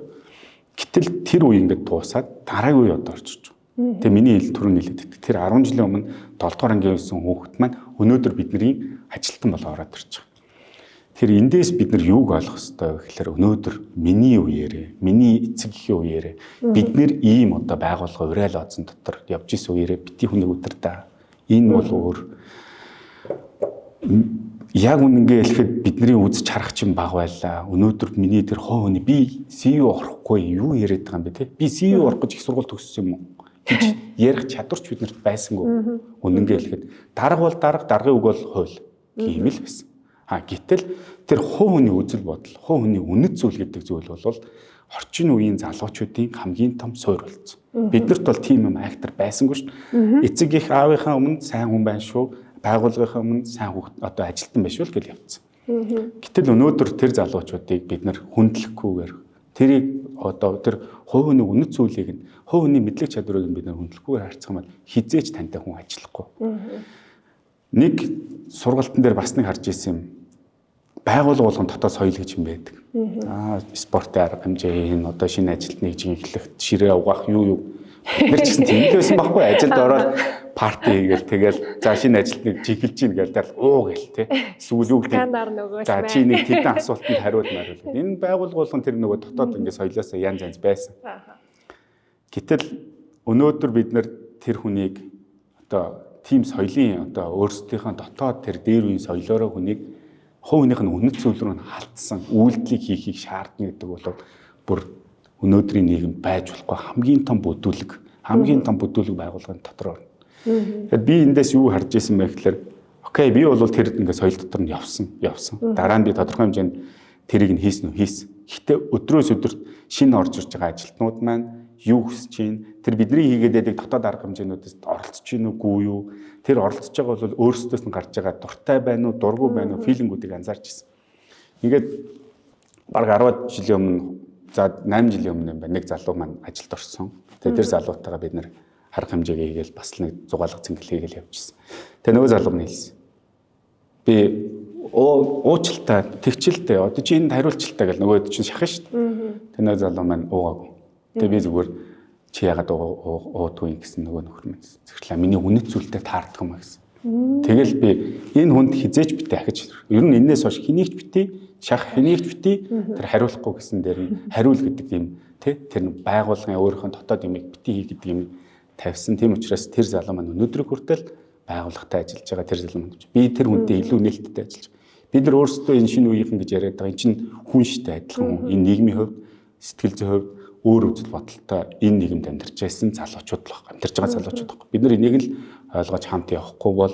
Гэтэл тэр үе ингээд дуусаад дараагийн үе одоо орж ирж байгаа. Тэгээ миний хэл түрүү нийлээд байдаг. Тэр 10 жилийн өмнө 7 дугаар ангийн байсан хүүхэд маань өнөөдөр бидний ажилтан болоо ороод ирж байгаа. Тэр эндээс бид нар юуг ойлгох ёстой вэ гэхээр өнөөдөр миний үеэрээ, миний эцэг эхийн үеэрээ бид нэр ийм одоо байгууллага уриал оцсон дотор явж исэн үеэрээ бити хүнийг удирдаа. Энэ бол өөр яг үнэнгээ хэлэхэд бидний үзэж харах чинь баг байлаа. Өнөөдөр миний тэр хов хүний би CEO орохгүй юу яриад байгаа юм бэ те? Би CEO орох гэж их сургууль төгссөн юм уу гэж ярих чадварч биднэрт байсангүй. Үнэнгээ хэлэхэд дарга бол дарга, даргын үг бол хууль гийм л байсан. А гэтэл тэр хувь хүний үзэл бодол, хувь хүний үнэт зүйл гэдэг зүйл бол орчин үеийн залуучуудын хамгийн том суурь болсон. Биднэрт бол тийм юм актер байсангүй шүү дээ. Эцэг их аавынхаа өмнө сайн хүн байна шүү, байгууллагынхаа өмнө сайн хүүхд одоо ажилтан байна шүү л гэж явцсан. Гэтэл өнөөдөр тэр залуучуудыг бид нар хүндлэхгүйгээр тэрийг одоо тэр хувь хүний үнэт зүйлийг нь, хувь хүний мэдлэг чадварыг нь бид нар хүндлэхгүйгээр харьцах юм бол хизээж тантай хүн ажиллахгүй. Нэг сургалтын дээр бас нэг харж ирсэн юм. Байгууллага болгон дотоод соёл гэж юм байдаг. Аа, спортын арга хэмжээ, энэ одоо шинэ ажилтныг жинхлэх, ширээ угаах юу юу. Бид нар ч гэсэн тийм л байсан байхгүй. Ажилд ороод party хийгээл тэгэл за шинэ ажилтныг жинхэлж гин гээл тэгэл уу гээл те. Эсвэл юу гэдэг. За чи нэг тэдэн асуултанд хариул мариул. Энэ байгууллага болгон тэр нөгөө дотоод ингээ соёлоосоо янз янз байсан. Гэтэл өнөөдөр бид нар тэр хүнийг одоо тийм соёлын одоо өөрсдийнхөө дотоод тэр дээр үеийн соёлоороо хүнийг хувь хүнийх нь үнэт зүйл рүү нь халтсан үйлдэлийг хийхийг шаардна гэдэг бол бүр өнөөдрийн нийгэм байж болохгүй хамгийн том бүдүүлэг, хамгийн том бүдүүлэг байгууллагын дотор орно. Тэгэхээр би эндээс юу харж исэн бэ гэхээр окей, би бол тэр ингээ соёл дотор нь явсан, явсан. Дараа нь би тодорхой хэмжээнд тэрийг нь хийсэн үү, хийсэн. Гэхдээ өдрөөс өдөрт шинэ орж ирж байгаа ажилтнууд маань юу хүсэж чинь, тэр бидний хийгээд байдаг дотоод арга хэмжээнүүдээс оролцож чинь үгүй юу? Тэр оролцож байгаа бол өөрсдөөс нь гарч байгаа дуртай байна уу, дургүй байна уу, feeling үүдийг анзаарч ирсэн. Ингээд бараг 10 жилийн өмнө, за 8 жилийн өмнө юм байна. Нэг залуу маань ажилд орсон. Тэгээ тэр залуутайгаа бид нэр арга хэмжээгээ хийгээл бас л нэг зугаалга цэнгэл хийгээл явчихсан. Тэгээ нөгөө залуу нь хэлсэн. Би уучлалтай, тэгчлээ. Одоо чи энд хариулчлаа гэл нөгөөд чинь шахах шүү дээ. Тэр нөгөө залуу маань уугаагүй. Тэгээ би зүгээр чи яагаад уудгүй гэсэн нөгөө нөхөр минь зэхлээ. Миний үнэт зүйлтэй таардаг юм а гэсэн. Тэгэл би энэ хүнд хизээч битээ ахиж ер нь энээс хойш хэнийг ч битээ шах, хэнийг ч битээ тэр хариулахгүй гэсэн дээр нь хариул гэдэг юм тий тэр байгууллагын өөрийнхөө дотоод юмыг битээ хий гэдэг юм тавьсан. Тийм учраас тэр залуу маань өнөөдрийг хүртэл байгууллагатай ажиллаж байгаа тэр залуу маань би тэр хүнтэй илүү нээлттэй ажиллаж байгаа. Бид нар өөрсдөө энэ шинэ үеийнхэн гэж яриад байгаа. Энэ чинь хүн штэй адилхан хүн. Энэ нийгмийн хувьд, сэтгэл зүйн хувьд өөр үзэл бодолтой энэ нийгэмд амьдарч байсан залуучууд л баг. Амьдарч байгаа залуучууд баг. Бид нар энийг л ойлгож хамт явахгүй бол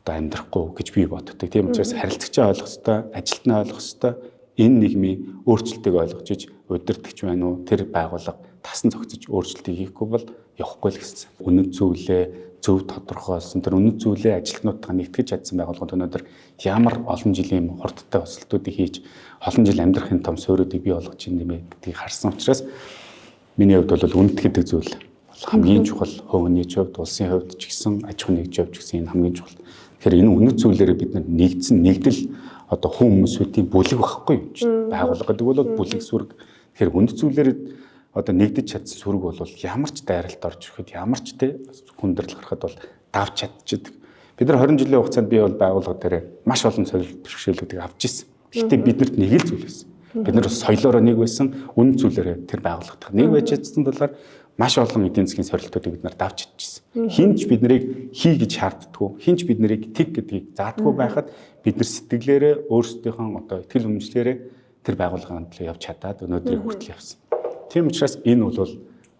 одоо амьдрахгүй гэж би боддог. Тийм учраас харилцагчаа ойлгох ёстой, ажилтнаа ойлгох ёстой, энэ нийгмийн өөрчлөлтийг ойлгож иж удирдахч байна уу, тэр байгууллага тасан зохицож өөрчлөлтийг хийхгүй бол явахгүй л гэсэн. Үнэт зүйлээ зөв тодорхойлсон, тэр үнэт зүйлээ ажилтнуудтайгаа нэгтгэж чадсан байгууллагууд өнөөдөр ямар олон жилийн хурдтай өсөлтүүдийг хийж олон жил амьдрахын том суурьуудыг бий болгож ин нэмэ гэдгийг харсан учраас миний хувьд бол үнэт гэдэг зүйл хамгийн чухал, хувийн хувьд, улсын хувьд ч гэсэн, аж ахуйн нэгжийн хувьд ч гэсэн энэ хамгийн чухал. Тэгэхээр энэ үнэт зүйлээрээ бид нар нэгдсэн нэгдэл одоо хүн хүмүүсүүдийн бүлэг байхгүй юм чинь. Байгууллага гэдэг бол бүлэг сүрэг. Тэгэхээр үнэт зүйлээр одоо нэгдэж чадсан сүрэг бол ямар ч дайралт орж ирэхэд, ямар ч те хүндрэл гарахад бол давж чадчихдаг. Бид нар 20 жилийн хугацаанд би бол байгууллага дээр маш олон солил бэрхшээлүүдийг авч ирсэн. Гэхдээ биднэрт нэг л зүйл байсан. Бид нар соёлоороо нэг байсан, үнэт зүйлээрээ тэр байгууллагатай нэг байж чадсан талаар маш олон эдийн засгийн сорилтуудыг бид нар давж чадчихсан. Хэн ч бид нарыг хий гэж шаарддаггүй, хэн ч бид нарыг тэг гэдгийг заадаггүй байхад бид нар сэтгэлээрээ өөрсдийнхөө одоо итгэл үнэмшлээрээ тэр байгууллагын төлөө явж чадаад өнөөдрийг хүртэл явсан. Тийм учраас энэ бол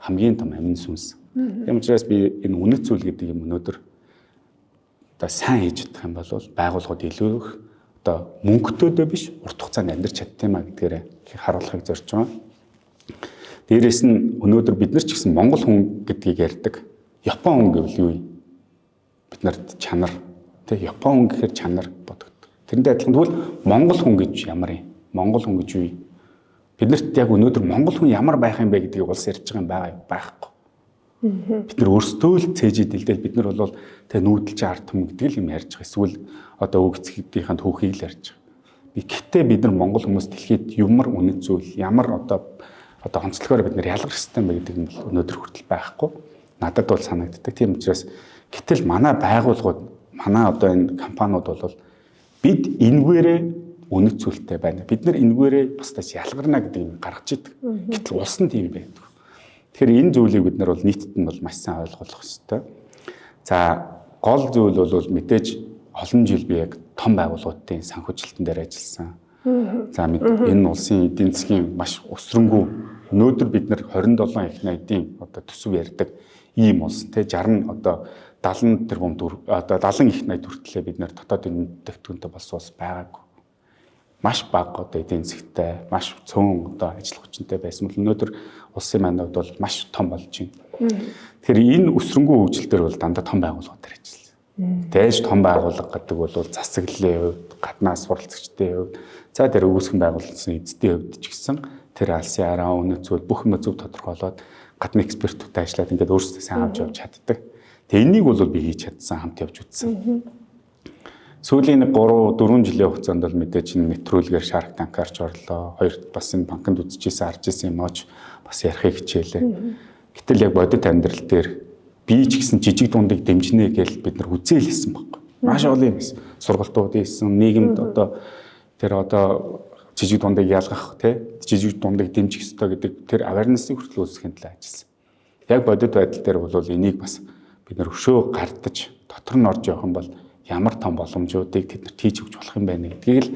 хамгийн том амин сүнс. Тийм учраас би энэ үнэт зүйл гэдэг юм өнөөдөр одоо сайн хийж чадах юм бол байгууллагууд илүү их одоо мөнгөтэйдөө биш урт хугацаанд амьдарч чаддаг юм а гэдгээрээ харуулахыг зорж байгаа. Дээрээс нь өнөөдөр бид нар ч гэсэн Монгол хүн гэдгийг ярьдаг. Япон хүн гэвэл юу юм? Бид нарт чанар, тэ Япон хүн гэхээр чанар бодогддог. Тэрнтэй адилхан тэгвэл Монгол хүн гэж ямар юм? Монгол хүн гэж юу юм? Бид нарт яг өнөөдөр Монгол хүн ямар байх юм бэ гэдгийг улс ярьж байгаа юм байгаа юу? Байхгүй. Бид нар өөрсдөө л цээжид дэлдэл бид нар бол тэ нүүдэлч ард түмэн гэдэг л юм ярьж байгаа. Эсвэл одоо үг эцгийнхээ түүхийг л ярьж байгаа. Би гэхдээ бид нар Монгол хүмүүс дэлхийд ямар үнэт зүйл, ямар одоо онцлогоор бид нар ялгарх ёстой юм бэ гэдэг нь бол өнөөдөр хүртэл байхгүй. Надад бол санагддаг. Тийм учраас гэтэл манай байгууллагууд, манай одоо энэ компаниуд бол бид энэгээрээ үнэт зүйлтэй байна. Бид нар энэгээрээ бусдаас ялгарна гэдэг юм гаргаж идэг. Гэтэл улс нь тийм байдаг. Тэгэхээр энэ зүйлийг бид нар бол нийтэд нь бол маш сайн ойлгох ёстой. За гол зүйл бол мэдээж олон жил би яг том байгууллагуудын санхүүжилтэн дээр ажилласан. За энэ улсын эдийн засгийн маш өсрөнгүү өнөөдөр бид нар 27 их найдын одоо төсөв ярьдаг ийм улс те 60 одоо 70 тэрбум одоо 70 их найд хүртлээ бид нар дотоодын бүтээгдэхүүнтэй болсон улс байгаагүй. Маш бага одоо эдийн засгтай, маш цөөн одоо ажил хүчинтэй байсан бол өнөөдөр улсын манайд бол маш том болж байна. Тэгэхээр энэ өсрөнгүү хөгжил дээр бол дандаа том байгууллагууд дээр ажилласан. Дээж том байгууллага гэдэг бол засаглалын хувьд, гаднаас суралцагчдын хувьд, за тэр үүсгэн байгуулсан эзэдийн хувьд ч гэсэн тэр алсын араа үнэт зүйл бүх юм зөв тодорхойлоод гадны экспертүүдтэй ажиллаад ингээд өөрсдөө сайн авч явж чаддаг. Тэгээ энийг бол би хийж чадсан, хамт явж үзсэн. Сүүлийн 3 4 жилийн хугацаанд бол мэдээж энэ нэвтрүүлгээр Shark Tank-аар ч орлоо. Хоёрт бас энэ банкнд үзчихсэн, харж исэн юмооч бас ярихыг хичээлээ. Гэтэл яг бодит амьдрал дээр би ч гэсэн жижиг дундыг дэмжинэ гэж бид нар үзээл хийсэн байхгүй. Маш олон юм хийсэн. Сургалтууд хийсэн, нийгэмд одоо тэр одоо жижиг дундыг ялгах, тий жижиг дундыг дэмжих ёстой гэдэг тэр awareness-ийг хүртэл үүсгэхийн төлөө ажилласан. Яг бодит байдал дээр бол энийг бас бид нар өшөө гардаж дотор нь орж явах юм бол ямар том боломжуудыг тэд нар хийж өгч болох юм байна гэдгийг л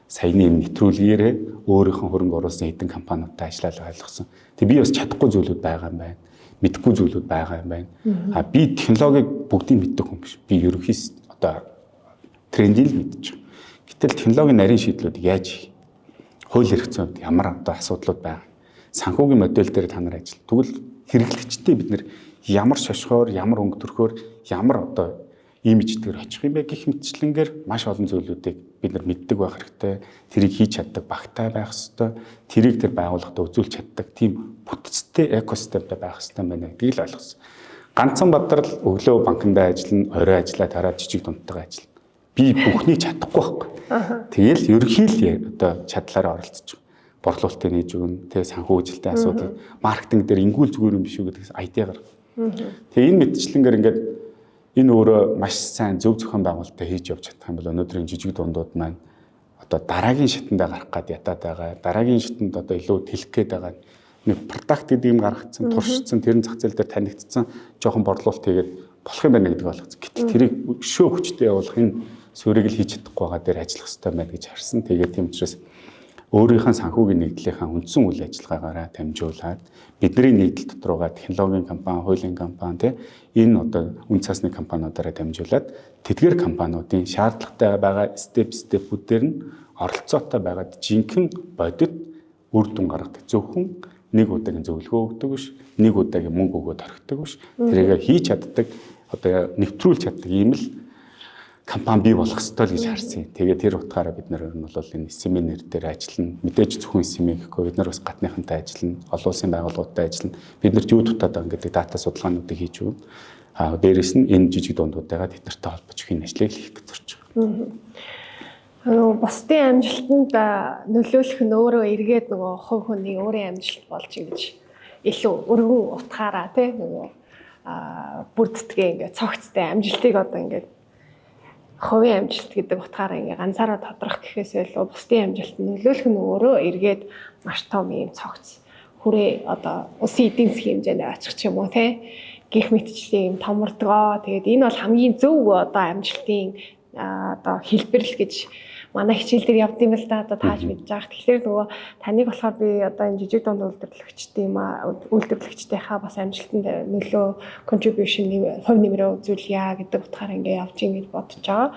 саяны энэ нэвтрүүлгээрээ өөрийнхөө хөрөнгө оруулсан хэдэн компаниудтай ажиллаад ойлгосон. Тэг би бас чадахгүй зүйлүүд байгаа юм байна. Мэдхгүй зүйлүүд байгаа юм байна. А би технологиг бүгдийг мэддэг хүн биш. Би ерөнхий одоо трендийг л мэдчих. Гэтэл технологийн нарийн шийдлүүдийг яаж хийх? Хууль эрх зүйн хувьд ямар одоо асуудлууд байгаа? Санхүүгийн модель дээр та нар ажил. Тэгвэл хэрэглэгчтэй бид нар ямар шошгоор, ямар өнгө төрхөөр, ямар одоо имижтэйгээр очих юм бэ гэх мэтчлэнгээр маш олон зүйлүүдийг бид нар мэддэг байх хэрэгтэй. Тэрийг хийж чаддаг багтай байх хэрэгтэй. Тэрийг тэр байгууллагад үзүүлж чаддаг тийм бүтцтэй экосистемтэй байх хэрэгтэй байна гэдгийг л ойлгосон. Ганцхан бадрал өглөө банкндаа ажиллана, орой ажиллаа тараад жижиг дунтайгаа ажиллана. Би бүхнийг чадахгүй байхгүй. Тэгэл ерөнхий л одоо чадлаараа оролцож байгаа. Борлуулалтыг нээж өгнө, тэ санхүүжилтийн асуудал, маркетинг дээр ингүүл зүгээр юм биш үү гэдгээс айдиа гарга. Тэгээ энэ мэтчлэнгээр ингээд энэ өөрөө маш сайн зөв зохион байгуулалттай хийж явж чадах юм бол өнөөдрийн жижиг дундууд маань одоо дараагийн шатандаа гарах гад ятаад байгаа. Дараагийн шатанд одоо илүү тэлэх гээд байгаа. Нэг продакт гэдэг юм гаргацсан, туршицсан, тэрэн зах зээл дээр танигдсан, жоохон борлуулалт хийгээд болох юм байна гэдэг ойлгоцсон. Гэтэл тэрийг өшөө хүчтэй явуулах энэ Суурийг л хийж чадахгүй байгаа дээр ажиллах хэрэгтэй байна гэж харсан. Тэгээд тийм учраас өөрийнхөө санхүүгийн нэгдлийнхаа үндсэн үйл ажиллагаагаараа дамжуулаад бидний нэгдэл дотор байгаа технологийн компани, хуулийн компани тий энэ одоо үн цаасны компаниудаараа дамжуулаад тэдгээр компаниудын шаардлагатай байгаа степүүдээр нь оролцоотой байгаад жинхэнэ бодит үр дүн гаргадаг. Зөвхөн нэг удаагийн зөвлөгөө өгдөг биш, нэг удаагийн мөнгө өгөөд орхидог биш. Тэрийг хийж чаддаг, одоо нэвтрүүлж чаддаг ийм л компани бий болох ёстой л гэж харсан. Тэгээд тэр утгаараа бид нар ер нь бол энэ SME нэр дээр ажиллана. Мэдээж зөвхөн SME гэхгүй бид нар бас гадныхантай ажиллана, олон улсын байгууллагуудтай ажиллана. Бид нарт юу дутаад байгаа гэдэг дата судалгаануудыг хийж өгнө. Аа дээрэс нь энэ жижиг дундуудтайгаа тэд нартай холбож өгөх энэ ажлыг хийх гэж зорж байгаа. Нөгөө бусдын амжилтанд нөлөөлөх нь өөрөө эргээд нөгөө хувь хүний өөрийн амжилт болж ингэж илүү өргөн утгаараа тий нөгөө бүрддэгэ ингээд цогцтой амжилтыг одоо ингээд хувийн амжилт гэдэг утгаараа ингээ ганцаараа тодрох гэхээс илүү бусдын амжилтанд нөлөөлөх нь өөрөө эргээд маш том ийм цогц хүрээ одоо улсын эдийн засгийн хэмжээнд очих ч юм уу тий гих мэтчлийн юм томордгоо. Тэгээд энэ бол хамгийн зөв одоо амжилтын одоо хэлбэр л гэж манай хичээл дээр явд юм л да одоо тааж мэдж байгаа. Тэгэхээр нөгөө таныг болохоор би одоо энэ жижиг дунд үйлдвэрлэгчдийн юм үйлдвэрлэгчдийнхаа бас амжилтанд нөлөө contribution хувь нэмрээ үзүүлье гэдэг утгаар ингээ явж ийн гэж бодож байгаа.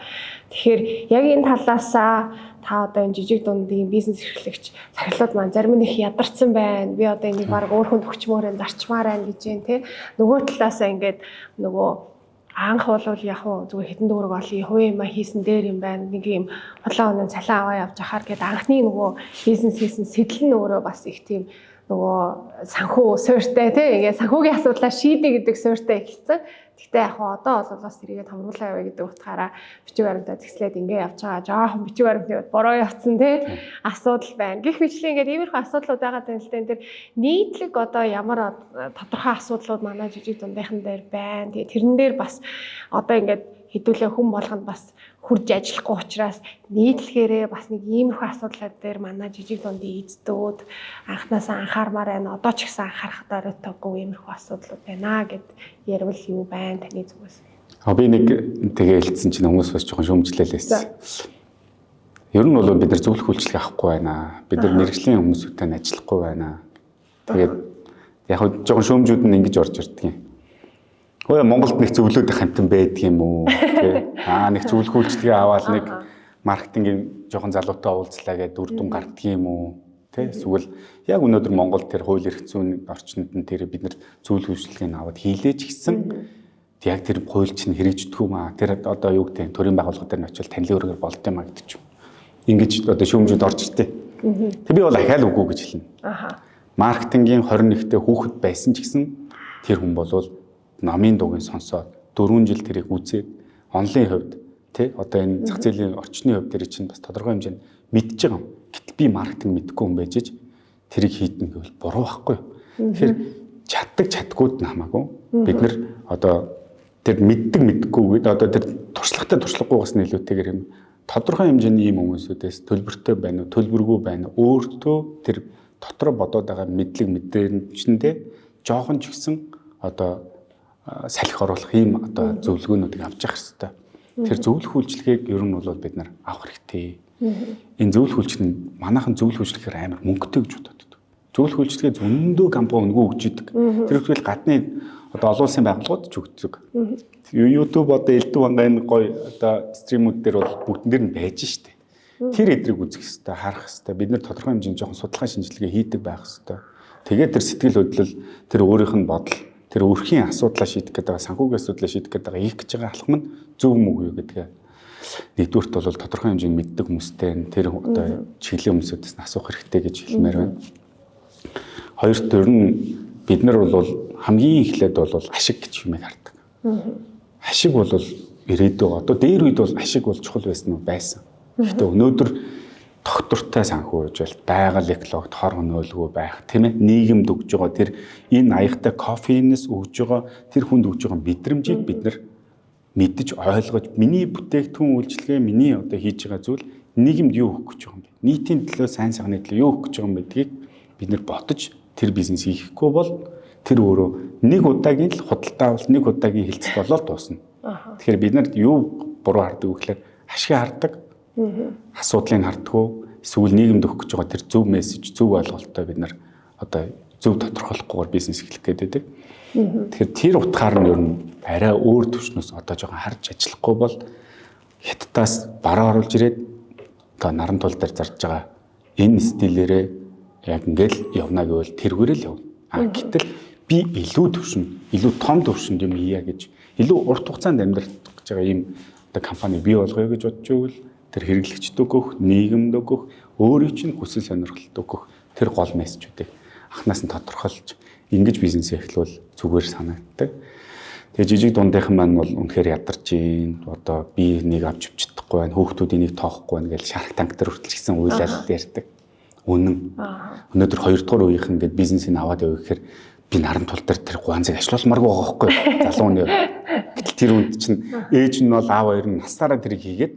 Тэгэхээр яг энэ талаасаа та одоо энэ жижиг дундын бизнес эрхлэгч сахилууд маань зарим нь их ядарсан байна. Би одоо энийг баг өөр хүнд өгчмөр юм зарчмаар байна гэж юм те. Нөгөө талаасаа ингээд нөгөө анх бол яг уу зүгээр хэдэн төгрөг олъё, хувийн юма хийсэн дээр юм байна. Нэг юм хулаа өнөө цалин аваа явж ахаар гээд анхны нөгөө бизнес хийсэн сэтэл нь өөрөө бас их тийм нөгөө санхүү суурьтай тий ингээд санхүүгийн асуудлаа шийдэ гэдэг суурьтай эхэлсэн. Гэхдээ яг хаа одоо бол бас тэрийгэ томруулаа яваа гэдэг утгаараа бичиг баримтаа зэгслээд ингээ явж байгаа. Жоохон бичиг баримтны хувьд бороо явцсан тий асуудал байна. Гэх мэтлэн ингээд иймэрхүү асуудлууд байгаа юм л да. Энэ төр нийтлэг одоо ямар тодорхой асуудлууд манай жижиг дундынхан дээр байна. Тэгээ тэрэн дээр бас одоо ингээд хэдүүлээ хүн болгонд бас хурж ажиллахгүй учраас нийтлэгээрээ бас нэг иймэрхүү асуудлууд дээр манай жижиг дундын эздүүд анхнаасаа анхаармаар байна. Одоо ч гэсэн анхаарах дөрөвтэйгүй иймэрхүү асуудлууд байна гэд ярил юу байна таны зүгээс? А би нэг тэгээ хэлсэн чинь хүмүүс бас жоохон шүүмжлээл байсан. Ер нь бол бид нар зөвлөх үйлчлэг авахгүй байна. Бид нар мэрэгжлийн хүмүүсүүдтэй ажиллахгүй байна. Тэгээд яг жоохон шүүмжүүд нь ингэж орж ирдэг юм. Хөөе Монголд нэг зөвлөөд хамтан байдаг юм уу тий. Аа нэг зөвлөх үйлчилгээ аваад нэг маркетингийн жоохон залуутай уулзлаа гэдэг үр дүн гарддаг юм уу тий. Эсвэл яг өнөөдөр Монголд тэр хууль эрх зүйн орчинд нь тэр бид нар зөвлөх үйлчилгээг аваад хийлээж гисэн яг тэр хууль чинь хэрэгждэг юм аа. Тэр одоо юу гэдэг төрийн байгууллага дээр нь очивол танилын өргөр болд юм а гэдэг ч юм. Ингэж одоо шүүмжүүд орж иртээ. Тэг би бол ахаал үгүй гэж хэлнэ. Аха. Маркетингийн 21-т хүүхэд байсан ч гэсэн тэр хүн болвол номын дуугийн сонсоод 4 жил тэрийг үзээд онлын хувьд тий одоо энэ зах зээлийн орчны хувьд тэр чинь бас тодорхой хэмжээнд мэдж байгаа юм. Гэтэл би маркетинг мэдэхгүй хүн байж ич тэрийг хийдэн гэвэл буруу байхгүй юу? Тэгэхээр чаддаг чадгууд нь хамаагүй. Бид нар одоо тэр мэддэг мэддэггүйгээд одоо тэр туршлагатай туршлагагүйгаас нь илүүтэйгээр юм тодорхой хэмжээний ийм хүмүүсүүдээс төлбөртэй байна уу, төлбөргүй байна уу, өөртөө тэр дотроо бодоод байгаа мэдлэг мэдрэмжэндээ жоохон ч гэсэн одоо салхи оруулах ийм одоо зөвлөгөөнүүдийг авч явах хэрэгтэй. Тэр зөвлөх үйлчилгээг ер нь бол бид нар авах хэрэгтэй. Энэ зөвлөх үйлчлэг нь манайхан зөвлөх үйлчлэгээр амар мөнгөтэй гэж бодоод байдаг. Зөвлөх үйлчилгээ зөндөө компани өнгөө өгч идэг. Тэр хүртэл гадны одоо олон улсын байгууллагууд ч өгдөг. YouTube одоо элдв банга энэ гоё одоо стримүүд дээр бол бүгдэн дээр нь байж штэ. Тэр эдрийг үзэх хэрэгтэй, харах хэрэгтэй. Бид нар тодорхой хэмжээний жоохон судалгаа шинжилгээ хийдэг байх хэрэгтэй. Тэгээд тэр сэтгэл хөдлөл, тэр өөрийнх нь бодол, тэр өрхийн асуудлаа шийдэх гэдэг байгаа, санхүүгийн асуудлаа шийдэх гэдэг байгаа, хийх гэж байгаа алхам нь зөв мөг юу гэдгээ нэгдүгüрт бол тодорхой хэмжээний мэддэг хүмүүстэй тэр одоо чиглэлийн хүмүүсүүдээс нь асуух хэрэгтэй гэж хэлмээр байна. Хоёрт тэр нь бид нар бол хамгийн эхлээд бол ашиг гэж юмыг хардаг. Ашиг бол ирээдүй одоо дээр үед бол ашиг бол чухал байсан уу байсан. Гэхдээ өнөөдөр доктортой санхүү үжил, байгаль экологт хор хөнөөлгүй байх, тийм ээ, нийгэмд өгж байгаа тэр энэ аягтай кофеинээс өгж байгаа тэр хүнд өгж байгаа мэдрэмжийг бид нар мэдэж ойлгож миний бүтээгдэхүүн үйлчилгээ миний одоо хийж байгаа зүйл нийгэмд юу өгөх гэж байгаа юм бэ? Нийтийн төлөө сайн сайхны төлөө юу өгөх гэж байгаа юм бэ гэдгийг бид нар бодож тэр бизнес хийхгүй бол тэр өөрөө нэг удаагийн л худалдаа авалт, нэг удаагийн хилцэл болоод дуусна. Тэгэхээр бид нарт юу буруу хардаг вэ гэхээр Ашиг хардаг. Асуудлыг хардггүй. Эсвэл нийгэмд өгөх гэж байгаа тэр зөв мессеж, зөв ойлголттой бид нар одоо зөв тодорхойлохгүйгээр бизнес эхлэх гээд байдаг. Тэгэхээр тэр утгаар нь ер нь арай өөр төвшнөөс одоо жоохон харж ажиллахгүй бол хятадаас бараа оруулж ирээд одоо наран тул дээр зарж байгаа энэ стилээрээ яг ингээл явна гэвэл тэргүүрэл явна. А гэтэл би илүү төвшөнд, илүү том төвшөнд юм хийя гэж, илүү урт хугацаанд амьдрах гэж байгаа ийм одоо компани бий болгоё гэж бодож байвал тэр хэрэглэгчд өгөх, нийгэмд өгөх, өөрийн чинь хүсэл сонирхолд өгөх тэр гол мессежүүдийг анхнаас нь тодорхойлж ингэж бизнес эхлүүл зүгээр санагддаг. Тэгээ жижиг дундынхан маань бол үнэхээр ядарч гин. Одоо би нэг авч явж чадахгүй байна. Хүүхдүүд энийг тоохгүй байна гэж Shark Tank дээр хүртэл гисэн уйлал ярьдаг. Үнэн. Өнөөдөр 2 дугаар үеийнхэн ингээд бизнесийг аваад явах гэхээр би наран тул дээр тэр гуанзыг ашлуулмааргүй байгаа байхгүй залуу хүний. Гэтэл тэр үнд чинь ээж нь бол аав хоёр нь насаараа тэрийг хийгээд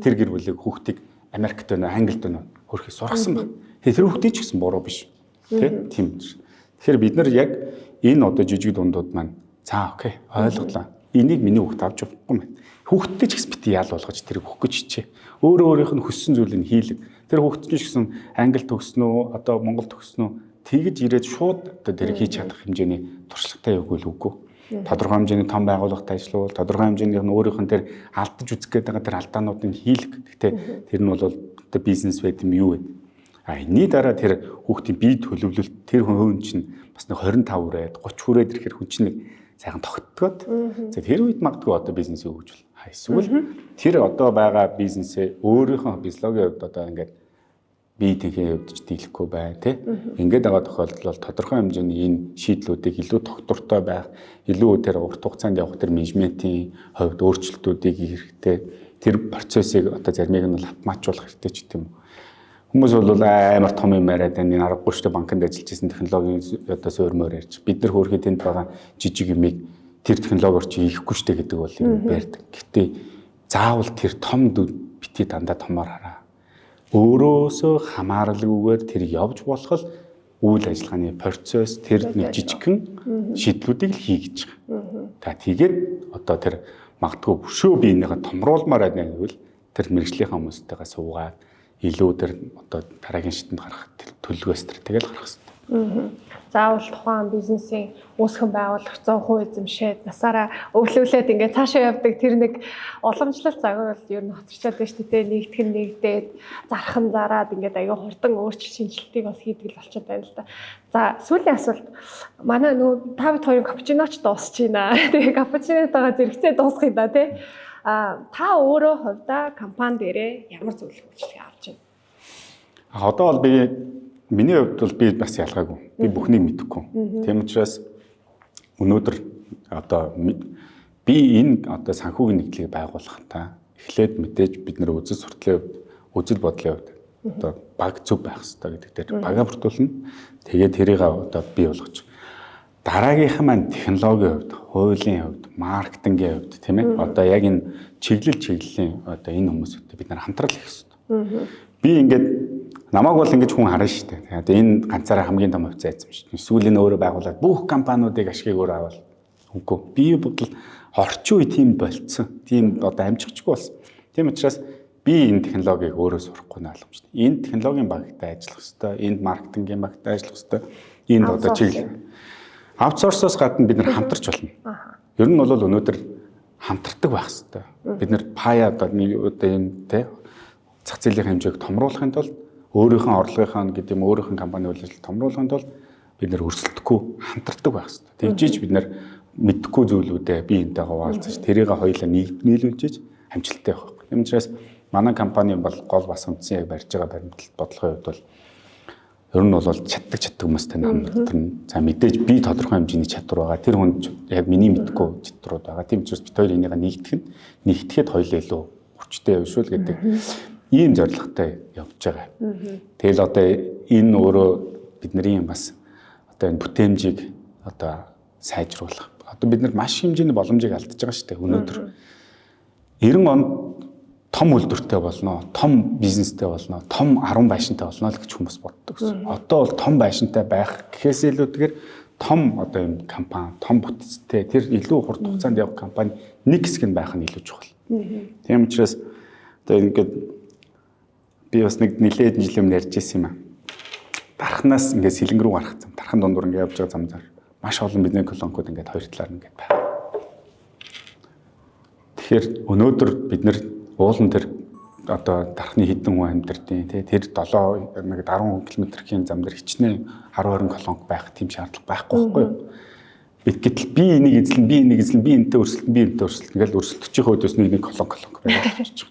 тэр гэр бүлийг хүүхдийг Америкт байна, Англид байна хөрхий сургасан баг. Тэгээ тэр хүүхдийг ч гэсэн буруу биш. Тэ? Тийм. Тэгэхээр бид нар яг энэ одоо жижиг дундууд маань за окей ойлголоо. Энийг миний хүүхд авч явахгүй юм байна. Хүүхдтэй ч гэсэн бити ял болгож тэрийг өгөх гэж хичээ. Өөрөө өөрийнх нь хүссэн зүйлийг хийлэг. Тэр хүүхд чинь ч гэсэн Англи төгснө үү, одоо Монгол төгснө үү тэгж ирээд шууд одоо тэрийг хийж чадах хэмжээний туршлагатай юу үгүй үгүй. Тодорхой хэмжээний том байгууллагад ажиллавал тодорхой хэмжээний өөрийнх нь тэр алдаж үзэх гээд байгаа тэр алдаануудыг хийлэг. Гэхдээ тэр нь бол одоо бизнес байд юм юу вэ? А энэний дараа тэр хүүхдийн бие төлөвлөлт тэр хүн чинь бас нэг 25 хүрээд 30 хүрээд ирэхээр хүн чинь нэг сайхан тогтдгоод. За тэр үед магадгүй одоо бизнесийг хөгжүүл. Эсвэл тэр одоо байгаа бизнесээ өөрийнхөө физиологийн хувьд одоо ингээд бие тэнхийн хувьд ч дийлэхгүй байна тий. Ингээд байгаа тохиолдолд бол тодорхой хэмжээний энэ шийдлүүдийг илүү тогтвортой байх, илүү тэр урт хугацаанд явах тэр менежментийн хувьд өөрчлөлтүүдийг хийх хэрэгтэй. Тэр процессыг одоо заримыг нь бол автоматжуулах хэрэгтэй ч гэдэм юм. Хүмүүс бол амар том юм яриад байна. Энэ аргагүй шүү дээ, банкнд ажиллаж исэн технологийн одоо суурьмаар ярьж. Бид нар хөөрхий тэнд байгаа жижиг юмыг тэр технологиор чи хийхгүй шүү дээ гэдэг бол юм ярьдаг. Гэтэ заавал тэр том бити дандаа томоор хараа. Өөрөөсөө хамааралгүйгээр тэр явж болох л үйл ажиллагааны процесс тэр нэг жижигхэн шийдлүүдийг л хий гэж байгаа. За тэгээд одоо тэр магадгүй өшөө би энийгээ томруулмаар байна гэвэл тэр мэрэгжлийнхаа хүмүүстэйгээ суугаад илүү тэр одоо дараагийн шатанд гарах төлөвлөгөө стратеги л гаргах хэрэгтэй. Заавал тухайн бизнесийн үүсгэн байгуулагч 100% эзэмшээд насаараа өвлүүлээд ингээд цаашаа явдаг тэр нэг уламжлалт загвар бол ер нь хоцорчоод байна шүү дээ. Нэгдэх нь нэгдээд, зарах нь зараад ингээд аюу хурдан өөрчлөлт шинжилтийг бас хийдэг л болчиход байна л да. За сүүлийн асуулт. Манай нөгөө та бид хоёрын капучино ч дуусч байна. Тэгээ капучинотойгоо зэрэгцээ дуусгах юм да тий. А та өөрөө хувьдаа компани дээрээ ямар зөвлөх үйлчлэгээ авч байна? Одоо бол би миний хувьд бол би бас ялгаагүй. Би бүхнийг мэдэхгүй. Тийм учраас өнөөдөр одоо би энэ одоо санхүүгийн нэгдлийг байгуулахдаа эхлээд мэдээж бид нар үзэл суртлын хувьд, үзэл бодлын хувьд одоо баг зөв байх хэрэгтэй гэдэг дээр бага бүртгүүлнэ. Тэгээд тэрийг одоо бий болгож дараагийнхан маань технологийн хувьд, хуулийн хувьд, маркетингийн хувьд тийм ээ. Одоо яг энэ чиглэл чиглэлийн одоо энэ хүмүүстэй бид нар хамтрал хийх хэрэгтэй. Би ингээд намайг бол ингэж хүн харна шүү дээ. Тэгээд энэ ганцаараа хамгийн том хувьцаа эзэмшдэг. Эсвэл энэ өөрөө байгуулад бүх компаниудыг ашгийг өөрөө авал. Үгүй. Би бодол орчин үе тийм болцсон. Тийм одоо амжихчгүй болсон. Тийм учраас би энэ технологиг өөрөө сурахгүй нь ойлгомжтой. Энэ технологийн багтай ажиллах хэрэгтэй, энд маркетингийн багтай ажиллах хэрэгтэй. Энд одоо чиглэл. Аутсорсоос гадна бид нар хамтарч болно. Ер нь бол өнөөдөр хамтардаг байх хэрэгтэй. Бид нар пая одоо энэ тэ зах зээлийн хэмжээг томруулахын тулд өөрийнхөө орлогынхаа гэдэг юм өөрийнхөө компани үйл ажиллагаа томруулахын тулд бид нар өрсөлдөхгүй хамтардаг байх хэрэгтэй. Тэгжиж бид нар мэдхгүй зүйлүүдээ бие энтэйгээ хуваалцаж тэрийг хоёулаа нийлүүлж амжилттай явах. Тийм учраас манай компани бол гол бас үндсэн яг барьж байгаа баримтлалт бодлогын хувьд бол ер нь бол чаддаг хүмүүстэй хамтарна. За мэдээж би тодорхой хэмжээний чадвар байгаа. Тэр хүн яг миний мэдгүй чадварууд байгаа. Тийм учраас бид хоёр энийг нэгтгэх нь нэгтгэхэд хоёулаа илүү хүчтэй явна шүү л гэдэг ийм зорилготой явж байгаа. Тэгэл одоо энэ өөрөө бидний бас одоо энэ бүтээмжийг одоо сайжруулах. Одоо бид нар маш хэмжээний боломжийг алдаж байгаа шүү дээ өнөөдөр. 90 онд том үйлдвэртэй болно, том бизнестэй болно, том 10 байшинтай болно л гэж хүмүүс боддог гэсэн. Одоо бол том байшинтай байх гэхээс илүүтэйгээр том одоо юм компани, том бүтцтэй тэр илүү хурд хугацаанд явах компани нэг хэсэг нь байх нь илүү чухал. Тийм учраас Тэгээ ингээд би бас нэг нэлээд жилийн өмнө ярьж ирсэн юм аа. Дархнаас ингээд сэлэнг рүү гарах зам, дархан дундуур ингээд явж байгаа зам зар маш олон бизнес колонкууд ингээд хоёр талаар ингээд байна. Тэгэхээр өнөөдөр бид нэр уулан тэр одоо дархны хэдэн хүн амьдэрдیں۔ Тэ тэр 7 нэг 10 км-ийн зам дээр хичнээн 10 20 колонк байх тийм шаардлага байхгүй байхгүй юу? Гэтэл би энийг эзлэн, би энийг эзлэн, би энтэй өрсөлдөн, би энтэй өрсөлдөн ингээл өрсөлдөчихийн өөдөөс нэг нэг колонк колонк байгаад болчих.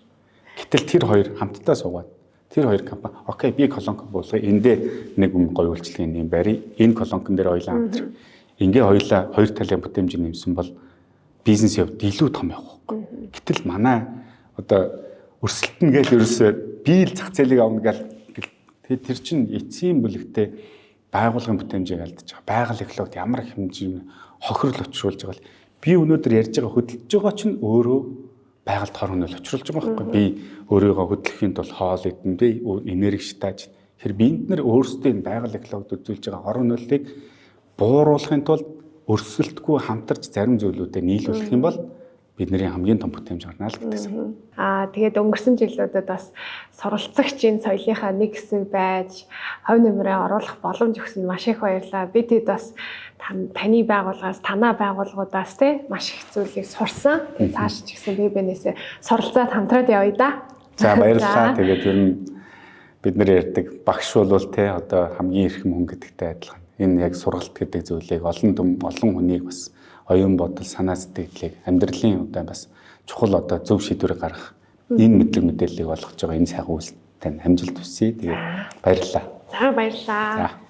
Гэтэл тэр хоёр хамтдаа суугаад тэр хоёр компани okay, би колонк буулгая. Эндээ нэг юм гоё үйлчлэгийн юм барь. Энэ колонкон дээр хоёлаа хамтрах. Ингээ хоёлаа хоёр талын бүтээмж нэмсэн бол бизнес явд илүү том явах байхгүй. Гэтэл манай одоо өрсөлдөн гээл ерөөсөө би л зах зээлийг авна гээл тэгээд тэр чинь эцсийн бүлэгтээ байгууллагын бүтээмжийг алдаж байгаа. Байгаль экологид ямар их хэмжээний хохирол учруулж байгаа л би өнөөдөр ярьж байгаа хөдөлж байгаа чинь өөрөө байгальд хор хөнөөл учруулж байгаа байхгүй. Би өөрийгөө хөдлөхийн тулд хоол идэн, би энерги шатааж. Тэр биед нар өөрсдөө энэ байгаль экологид үзүүлж байгаа хор хөнөөллийг бууруулахын тулд өрсөлдөхгүй хамтарч зарим зүйлүүдэд нийлүүлэх юм бол бидний хамгийн том бүтээмж гарна л гэдэгсэн. Тэгээд өнгөрсөн жилүүдэд бас суралцагч энэ соёлынхаа нэг хэсэг байж хувь нэмрээ оруулах боломж өгсөн маш их баярлалаа. Би тэд бас таны байгууллагаас, танаа байгууллагуудаас те маш их зүйлийг сурсан. Тэгээд цааш ч гэсэн би бинээсээ суралцаад хамтраад явъя да. За баярлалаа. Тэгээд ер нь бид нар ярьдаг багш бол те одоо хамгийн эрхэм хүн гэдэгтэй адилхан. Энэ яг сургалт гэдэг зүйлийг олон олон хүнийг бас оюун бодол, санаа сэтгэлийг амьдралын одоо бас чухал одоо зөв шийдвэр гаргах энэ мэдлэг мэдээллийг олгож байгаа энэ сайхан үйлс тань амжилт хүсье. Тэгээд баярлалаа. За баярлалаа. За.